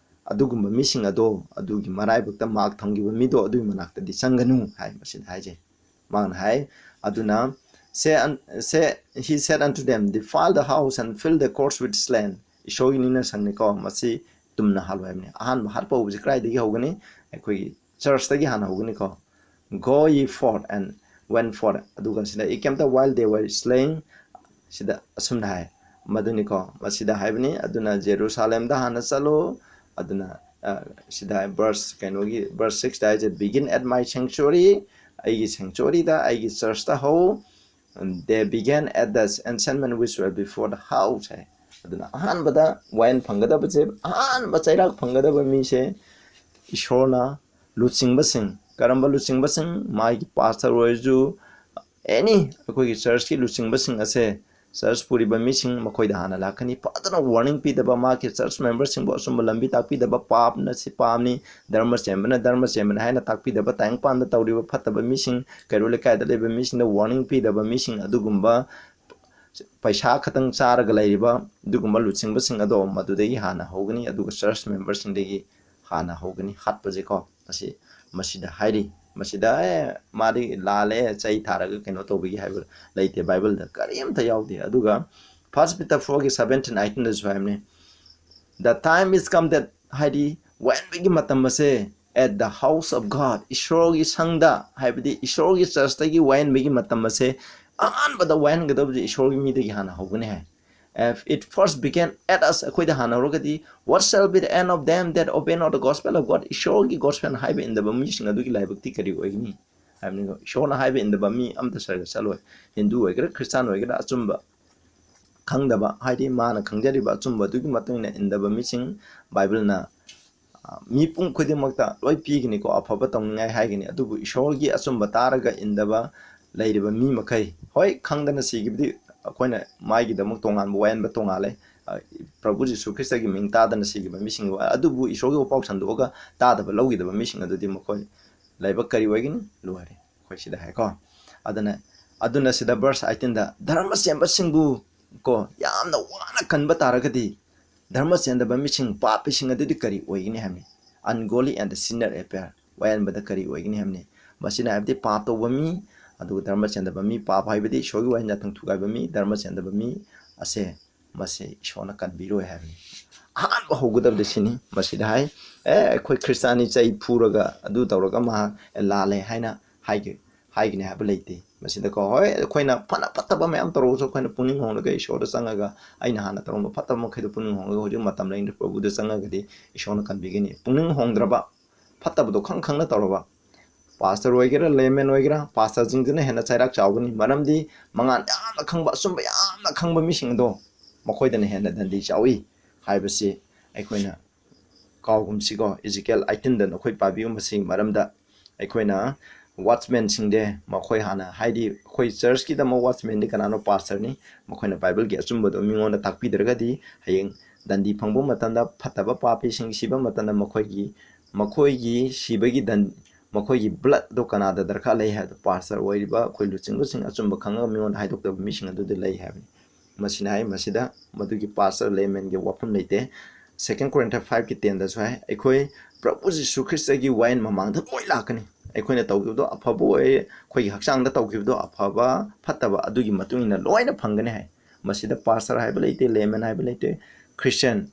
ꯑꯗꯨꯒꯨꯝꯕ ꯃꯤꯁꯤꯡ ꯑꯗꯣ, ꯑꯗꯨꯒꯤ ꯃꯔꯥꯏꯕꯛꯇ ꯃꯥꯔꯛ ꯊꯝꯈꯤꯕ ꯃꯤꯗꯣ ꯑꯗꯨꯒꯤ ꯃꯅꯥꯛꯇꯗꯤ ꯆꯪꯒꯅꯨ ꯍꯥꯏ ꯃꯁꯤꯗ ꯍꯥꯏꯖꯩ꯫ ꯃꯥꯅ ꯍꯥꯏ, ꯑꯗꯨꯅ, "Say un-, say, he said unto them, 'Defile the house and fill the courts with slain.'" ꯏꯁꯣꯔꯒꯤ ꯅꯤꯡꯅ ꯁꯪꯅꯤꯀꯣ, ꯃꯁꯤ ꯇꯨꯝꯅ ꯍꯥꯠꯂꯣ ꯍꯥꯏꯕꯅꯤ꯫ ꯑꯍꯥꯟꯕ ꯍꯥꯠꯄ ꯍꯧꯕꯁꯤ ꯀꯗꯥꯏꯗꯒꯤ ꯍꯧꯒꯅꯤ? ꯑꯩꯈꯣꯏꯒꯤ ꯆꯔꯆꯇꯒꯤ ꯍꯥꯟꯅ ꯍꯧꯒꯅꯤꯀꯣ꯫ "Go ye forth and went forth." ꯑꯗꯨꯒ ꯁꯤꯗ, "It came to while they were slain," ꯁꯤꯗ ꯑꯁꯨꯝꯅ ꯍꯥꯏ, ꯃꯗꯨꯅꯤꯀꯣ, ꯃꯁꯤꯗ ꯍꯥꯏꯕꯅꯤ꯫ ꯑꯗꯨꯅ ꯖꯦꯔꯨꯁꯥꯂꯦꯝꯗ ꯍꯥꯟꯅ ꯆꯠꯂꯨ꯫ ꯑꯗꯨꯅ, ꯑ, ꯁꯤꯗ ꯍꯥꯏ, verse, ꯀꯩꯅꯣꯒꯤ verse sixꯇ ꯍꯥꯏꯁꯦ, "Begin at my sanctuary, ꯑꯩꯒꯤ sanctuaryꯗ, ꯑꯩꯒꯤ churchꯇ ꯍꯧ꯫ They began at the enchantment which were before the house ꯍꯥꯏ꯫ ꯑꯗꯨꯅ ꯑꯍꯥꯟꯕꯗ ꯋꯥꯌꯦꯜ ꯐꯪꯒꯗꯕꯁꯦ, ꯑꯍꯥꯟꯕ ꯆꯩꯔꯥꯛ ꯐꯪꯒꯗꯕ ꯃꯤꯁꯦ ꯏꯁꯣꯔꯅ ꯂꯨꯆꯤꯡꯕꯁꯤꯡ, ꯀꯔꯝꯕ ꯂꯨꯆꯤꯡꯕꯁꯤꯡ? ꯃꯥꯒꯤ pastor ꯑꯣꯏꯔꯁꯨ, any ꯑꯩꯈꯣꯏꯒꯤ churchꯀꯤ ꯂꯨꯆꯤꯡꯕꯁꯤꯡ ꯑꯁꯦ, church ꯄꯨꯔꯤꯕ ꯃꯤꯁꯤꯡ, ꯃꯈꯣꯏꯗ ꯍꯥꯟꯅ ꯂꯥꯛꯀꯅꯤ꯫ ꯐꯖꯅ warning ꯄꯤꯗꯕ, ꯃꯥꯒꯤ church memberꯁꯤꯡꯕꯨ ꯑꯆꯨꯝꯕ ꯂꯝꯕꯤ ꯇꯥꯛꯄꯤꯗꯕ, ꯄꯥꯞꯅ ꯁꯤ ꯄꯥꯞꯅꯤ, ꯙꯔꯃ ꯆꯦꯟꯕꯅ ꯙꯔꯃ ꯆꯦꯟꯕꯅꯤ ꯍꯥꯏꯅ ꯇꯥꯛꯄꯤꯗꯕ, ꯇꯥꯏꯕꯪꯄꯥꯟꯗ ꯇꯧꯔꯤꯕ ꯐꯠꯇꯕ ꯃꯤꯁꯤꯡ, ꯀꯩꯔꯣꯜ ꯂꯩꯀꯥꯏꯗ ꯂꯩꯕ ꯃꯤꯁꯤꯡꯗ warning ꯄꯤꯗꯕ ꯃꯤꯁꯤꯡ, ꯑꯗꯨꯒꯨꯝꯕ ꯄꯩꯁꯥ ꯈꯛꯇꯪ ꯆꯥꯔꯒ ꯂꯩꯔꯤꯕ ꯑꯗꯨꯒꯨꯝꯕ ꯂꯨꯆꯤꯡꯕꯁꯤꯡ ꯑꯗꯣ ꯃꯗꯨꯗꯒꯤ ꯍꯥꯟꯅ ꯍꯧꯒꯅꯤ꯫ ꯑꯗꯨꯒ church memberꯁꯤꯡꯗꯒꯤ ꯍꯥꯟꯅ ꯍꯧꯒꯅꯤ ꯍꯥꯠꯄꯁꯦꯀꯣ꯫ ꯑꯁꯤ ꯃꯁꯤꯗ ꯍꯥꯏꯔꯤ꯫ ꯃꯁꯤꯗ, "ꯑꯦ, ꯃꯥꯗꯤ ꯂꯥꯜꯂꯦ, ꯆꯩ ꯊꯥꯔꯒ ꯀꯩꯅꯣ ꯇꯧꯕꯒꯤ" ꯍꯥꯏꯕ ꯂꯩꯇꯦ, ꯕꯥꯏꯕꯜꯗ ꯀꯔꯤꯝꯇ ꯌꯥꯎꯗꯦ꯫ ꯑꯗꯨꯒ First Peter fourꯒꯤ seventeen eighteenꯗꯁꯨ ꯍꯥꯏꯕꯅꯤ, "The time is come that", ꯍꯥꯏꯗꯤ ꯋꯥꯌꯦꯟꯕꯒꯤ ꯃꯇꯝ ꯑꯁꯦ, "at the house of God", ꯏꯁꯣꯔꯒꯤ ꯁꯪꯗ, ꯍꯥꯏꯕꯗꯤ ꯏꯁꯣꯔꯒꯤ churchꯇꯒꯤ ꯋꯥꯌꯦꯟꯕꯒꯤ ꯃꯇꯝ ꯑꯁꯦ, ꯑꯍꯥꯟꯕꯗ ꯋꯥꯌꯦꯟꯒꯗꯕꯁꯦ ꯏꯁꯣꯔꯒꯤ ꯃꯤꯗꯒꯤ ꯍꯥꯟꯅ ꯍꯧꯒꯅꯤ ꯍꯥꯏ꯫ "If it first began at us", ꯑꯩꯈꯣꯏꯗ ꯍꯥꯟꯅ ꯍꯧꯔꯒꯗꯤ, "what shall be the end of them that obey not the gospel of God?" ꯏꯁꯣꯔꯒꯤ gospel ꯍꯥꯏꯕ ꯏꯟꯗꯕ ꯃꯤꯁꯤꯡ ꯑꯗꯨꯒꯤ ꯂꯥꯏꯕꯛꯇꯤ ꯀꯔꯤ ꯑꯣꯏꯒꯅꯤ ꯍꯥꯏꯕꯅꯤꯀꯣ꯫ ꯏꯁꯣꯔꯅ ꯍꯥꯏꯕ ꯏꯟꯗꯕ ꯃꯤ ꯑꯝꯇ ꯁꯔꯒ ꯆꯠꯂꯣꯏ꯫ ꯍꯤꯟꯗꯨ ꯑꯣꯏꯒꯦꯔꯥ, ꯈ꯭ꯔꯤꯁꯇꯥꯟ ꯑꯣꯏꯒꯦꯔꯥ, ꯑꯆꯨꯝꯕ ꯈꯪꯗꯕ, ꯍꯥꯏꯗꯤ ꯃꯥꯅ ꯈꯪꯖꯔꯤꯕ ꯑꯆꯨꯝꯕꯗꯨꯒꯤ ꯃꯇꯨꯡ ꯏꯟꯅ ꯏꯟꯗꯕ ꯃꯤꯁꯤꯡ ꯕꯥꯏꯕꯜꯅ, ꯑ, ꯃꯤꯄꯨꯝ ꯈꯨꯗꯤꯡꯃꯛꯇ ꯂꯣꯏ ꯄꯤꯒꯅꯤꯀꯣ, ꯑꯐꯕ ꯇꯧꯅꯤꯡꯉꯥꯏ ꯍꯥꯏꯒꯅꯤ꯫ ꯑꯗꯨꯕꯨ ꯏꯁꯣꯔꯒꯤ ꯑꯆꯨꯝꯕ ꯇꯥꯔꯒ ꯏꯟꯗꯕ ꯂꯩꯔꯤꯕ ꯃꯤ ꯃꯈꯩ, ꯍꯣꯏ, ꯈꯪꯗꯅ ꯁꯤꯈꯤꯕꯗꯤ ꯑꯩꯈꯣꯏꯅ ꯃꯥꯒꯤꯗꯃꯛ ꯇꯣꯉꯥꯟꯕ ꯋꯥꯌꯦꯟꯕ ꯇꯣꯉꯥꯜꯂꯦ꯫ ꯑ, ꯄ꯭ꯔꯚꯨ ꯖꯤꯁꯨ ꯈ꯭ꯔꯤꯁꯇꯒꯤ ꯃꯤꯡ ꯇꯥꯗꯅ ꯁꯤꯈꯤꯕ ꯃꯤꯁꯤꯡ, ꯑꯗꯨꯕꯨ ꯏꯁꯣꯔꯒꯤ ꯋꯥꯄꯥꯎ ꯁꯟꯗꯣꯛꯑꯒ ꯇꯥꯗꯕ ꯂꯧꯈꯤꯗꯕ ꯃꯤꯁꯤꯡ ꯑꯗꯨꯗꯤ ꯃꯈꯣꯏ ꯂꯥꯏꯕꯛ ꯀꯔꯤ ꯑꯣꯏꯒꯅꯤ? ꯂꯣꯏꯔꯦ꯫ ꯑꯩꯈꯣꯏ ꯁꯤꯗ ꯍꯥꯏꯀꯣ꯫ ꯑꯗꯨꯅ, ꯑꯗꯨꯅ ꯁꯤꯗ verse eighteenꯗ ꯙꯔꯃ ꯆꯦꯟꯕꯁꯤꯡꯕꯨ ꯀꯣ, ꯌꯥꯝꯅ ꯋꯥꯅ ꯀꯟꯕ ꯇꯥꯔꯒꯗꯤ, ꯙꯔꯃ ꯆꯦꯟꯗꯕ ꯃꯤꯁꯤꯡ, ꯄꯥꯄꯤꯁꯤꯡ ꯑꯗꯨꯗꯤ ꯀꯔꯤ ꯑꯣꯏꯒꯅꯤ ꯍꯥꯏꯕꯅꯤ? Ungodly and sinner appear, ꯋꯥꯌꯦꯟꯕꯗ ꯀꯔꯤ ꯑꯣꯏꯒꯅꯤ ꯍꯥꯏꯕꯅꯤ? ꯃꯁꯤꯅ ꯍꯥꯏꯕꯗꯤ ꯄꯥꯞ ꯇꯧꯕ ꯃꯤ, ꯑꯗꯨꯒ ꯙꯔꯃ ꯆꯦꯟꯗꯕ ꯃꯤ, ꯄꯥꯞ ꯍꯥꯏꯕꯗꯤ ꯏꯁꯣꯔꯒꯤ ꯋꯥꯍꯩ ꯅꯥꯊꯪ ꯊꯨꯒꯥꯏꯕ ꯃꯤ, ꯙꯔꯃ ꯆꯦꯟꯗꯕ ꯃꯤ ꯑꯁꯦ, ꯃꯁꯤ ꯏꯁꯣꯔꯅ ꯀꯟꯕꯤꯔꯣꯏ ꯍꯥꯏꯕꯅꯤ꯫ ꯑꯍꯥꯟꯕ ꯍꯧꯒꯗꯕꯗꯤ ꯁꯤꯅꯤ꯫ ꯃꯁꯤꯗ ꯍꯥꯏ, "ꯑꯦ, ꯑꯩꯈꯣꯏ ꯈ꯭ꯔꯤꯁꯇꯥꯟꯅꯤ, ꯆꯩ ꯐꯨꯔꯒ ꯑꯗꯨ ꯇꯧꯔꯒ ꯃꯍꯥꯛ ꯂꯥꯜꯂꯦ" ꯍꯥꯏꯅ ꯍꯥꯏꯒꯦ, ꯍꯥꯏꯒꯅꯤ ꯍꯥꯏꯕ ꯂꯩꯇꯦ꯫ ꯃꯁꯤꯗꯀꯣ, ꯍꯣꯏ, ꯑꯩꯈꯣꯏꯅ ꯐꯅ ꯐꯠꯇꯕ ꯃꯌꯥꯝ ꯇꯧꯔꯒꯁꯨ, ꯑꯩꯈꯣꯏꯅ ꯄꯨꯛꯅꯤꯡ ꯍꯣꯡꯂꯒ ꯏꯁꯣꯔꯗ ꯆꯪꯉꯒ, ꯑꯩꯅ ꯍꯥꯟꯅ ꯇꯧꯔꯝꯕ ꯐꯠꯇꯕ ꯃꯈꯩꯗꯣ ꯄꯨꯛꯅꯤꯡ ꯍꯣꯡꯂꯒ ꯍꯧꯖꯤꯛ ꯃꯇꯝ ꯂꯩꯔꯤꯉꯩꯗ ꯄ꯭ꯔꯚꯨꯗ ꯆꯪꯉꯒꯗꯤ ꯏꯁꯣꯔꯅ ꯀꯟꯕꯤꯒꯅꯤ꯫ ꯄꯨꯛꯅꯤꯡ ꯍꯣꯡꯗ꯭ꯔꯕ, ꯐꯠꯇꯕꯗꯣ ꯈꯪ ꯈꯪꯅ ꯇꯧꯔꯕ, ꯄꯥꯁꯇꯔ ꯑꯣꯏꯒꯦꯔꯥ, ꯂꯦꯃꯦꯟ ꯑꯣꯏꯒꯦꯔꯥ, ꯄꯥꯁꯇꯔꯁꯤꯡꯗꯨꯅ ꯍꯦꯟꯅ ꯆꯩꯔꯥꯛ ꯆꯥꯎꯒꯅꯤ꯫ ꯃꯔꯝꯗꯤ ꯃꯉꯥꯜ ꯌꯥꯝꯅ ꯈꯪꯕ, ꯑꯆꯨꯝꯕ ꯌꯥꯝꯅ ꯈꯪꯕ ꯃꯤꯁꯤꯡ ꯑꯗꯣ ꯃꯈꯣꯏꯗꯅ ꯍꯦꯟꯅ ꯗꯟꯗꯤ ꯆꯥꯎꯏ ꯍꯥꯏꯕꯁꯤ ꯑꯩꯈꯣꯏꯅ ꯀꯥꯎꯒꯨꯝꯁꯤꯀꯣ꯫ ꯏꯖꯤꯀꯦꯜ ꯑꯥꯏꯇꯤꯟꯗ ꯅꯈꯣꯏ ꯄꯥꯕꯤꯌꯨ꯫ ꯃꯁꯤꯒꯤ ꯃꯔꯝꯗ ꯑꯩꯈꯣꯏꯅ ꯋꯥꯠꯆꯃꯦꯟꯁꯤꯡꯗꯦ, ꯃꯈꯣꯏ ꯍꯥꯟꯅ, ꯍꯥꯏꯗꯤ ꯑꯩꯈꯣꯏ ꯆꯔꯆꯀꯤꯗꯃꯛ ꯋꯥꯠꯆꯃꯦꯟꯗꯤ ꯀꯅꯥꯅꯣ? ꯄꯥꯁꯇꯔꯅꯤ꯫ ꯃꯈꯣꯏꯅ ꯕꯥꯏꯕꯜꯒꯤ ꯑꯆꯨꯝꯕꯗꯣ ꯃꯤꯉꯣꯟꯗ ꯇꯥꯛꯄꯤꯗ꯭ꯔꯒꯗꯤ ꯍꯌꯦꯡ ꯗꯟꯗꯤ ꯐꯪꯕ ꯃꯇꯝꯗ, ꯐꯠꯇꯕ ꯄꯥꯄꯤꯁꯤꯡ ꯁꯤꯕ ꯃꯇꯝꯗ ꯃꯈꯣꯏꯒꯤ, ꯃꯈꯣꯏꯒꯤ ꯁꯤꯕꯒꯤ ꯗꯟ, ꯃꯈꯣꯏꯒꯤ ꯕ꯭ꯂꯠꯗꯣ ꯀꯅꯥꯗ ꯗꯔꯀꯥꯔ ꯂꯩ ꯍꯥꯏꯕꯗꯣ ꯄꯥꯁꯇꯔ ꯑꯣꯏꯔꯤꯕ ꯑꯩꯈꯣꯏ ꯂꯨꯆꯤꯡꯕꯁꯤꯡ ꯑꯆꯨꯝꯕ ꯈꯪꯉꯒ ꯃꯤꯉꯣꯟꯗ ꯍꯥꯏꯗꯣꯛꯇꯕ ꯃꯤꯁꯤꯡ ꯑꯗꯨꯗ ꯂꯩ ꯍꯥꯏꯕꯅꯤ꯫ ꯃꯁꯤꯅ ꯍꯥꯏ, ꯃꯁꯤꯗ ꯃꯗꯨꯒꯤ ꯄꯥꯁꯇꯔ ꯂꯦꯃꯦꯟꯒꯤ ꯋꯥꯐꯝ ꯂꯩꯇꯦ꯫ Second Corinthians five ꯀꯤ ten ꯗꯁꯨ ꯍꯥꯏ, ꯑꯩꯈꯣꯏ ꯄ꯭ꯔꯚꯨ ꯖꯤꯁꯨ ꯈ꯭ꯔꯤꯁꯇꯒꯤ ꯋꯥꯌꯦꯜ ꯃꯃꯥꯡꯗ ꯂꯣꯏ ꯂꯥꯛꯀꯅꯤ꯫ ꯑꯩꯈꯣꯏꯅ ꯇꯧꯈꯤꯕꯗꯣ ꯑꯐꯕ ꯑꯣꯏ, ꯑꯩꯈꯣꯏꯒꯤ ꯍꯛꯆꯥꯡꯗ ꯇꯧꯈꯤꯕꯗꯣ ꯑꯐꯕ ꯐꯠꯇꯕ, ꯑꯗꯨꯒꯤ ꯃꯇꯨꯡ ꯏꯟꯅ ꯂꯣꯏꯅ ꯐꯪꯒꯅꯤ ꯍꯥꯏ꯫ ꯃꯁꯤꯗ ꯄꯥꯁꯇꯔ ꯍꯥꯏꯕ ꯂꯩꯇꯦ, ꯂꯦꯃꯦꯟ ꯍꯥꯏꯕ ꯂꯩꯇꯦ, ꯈ꯭ꯔꯤꯁꯇꯤꯌꯥꯟ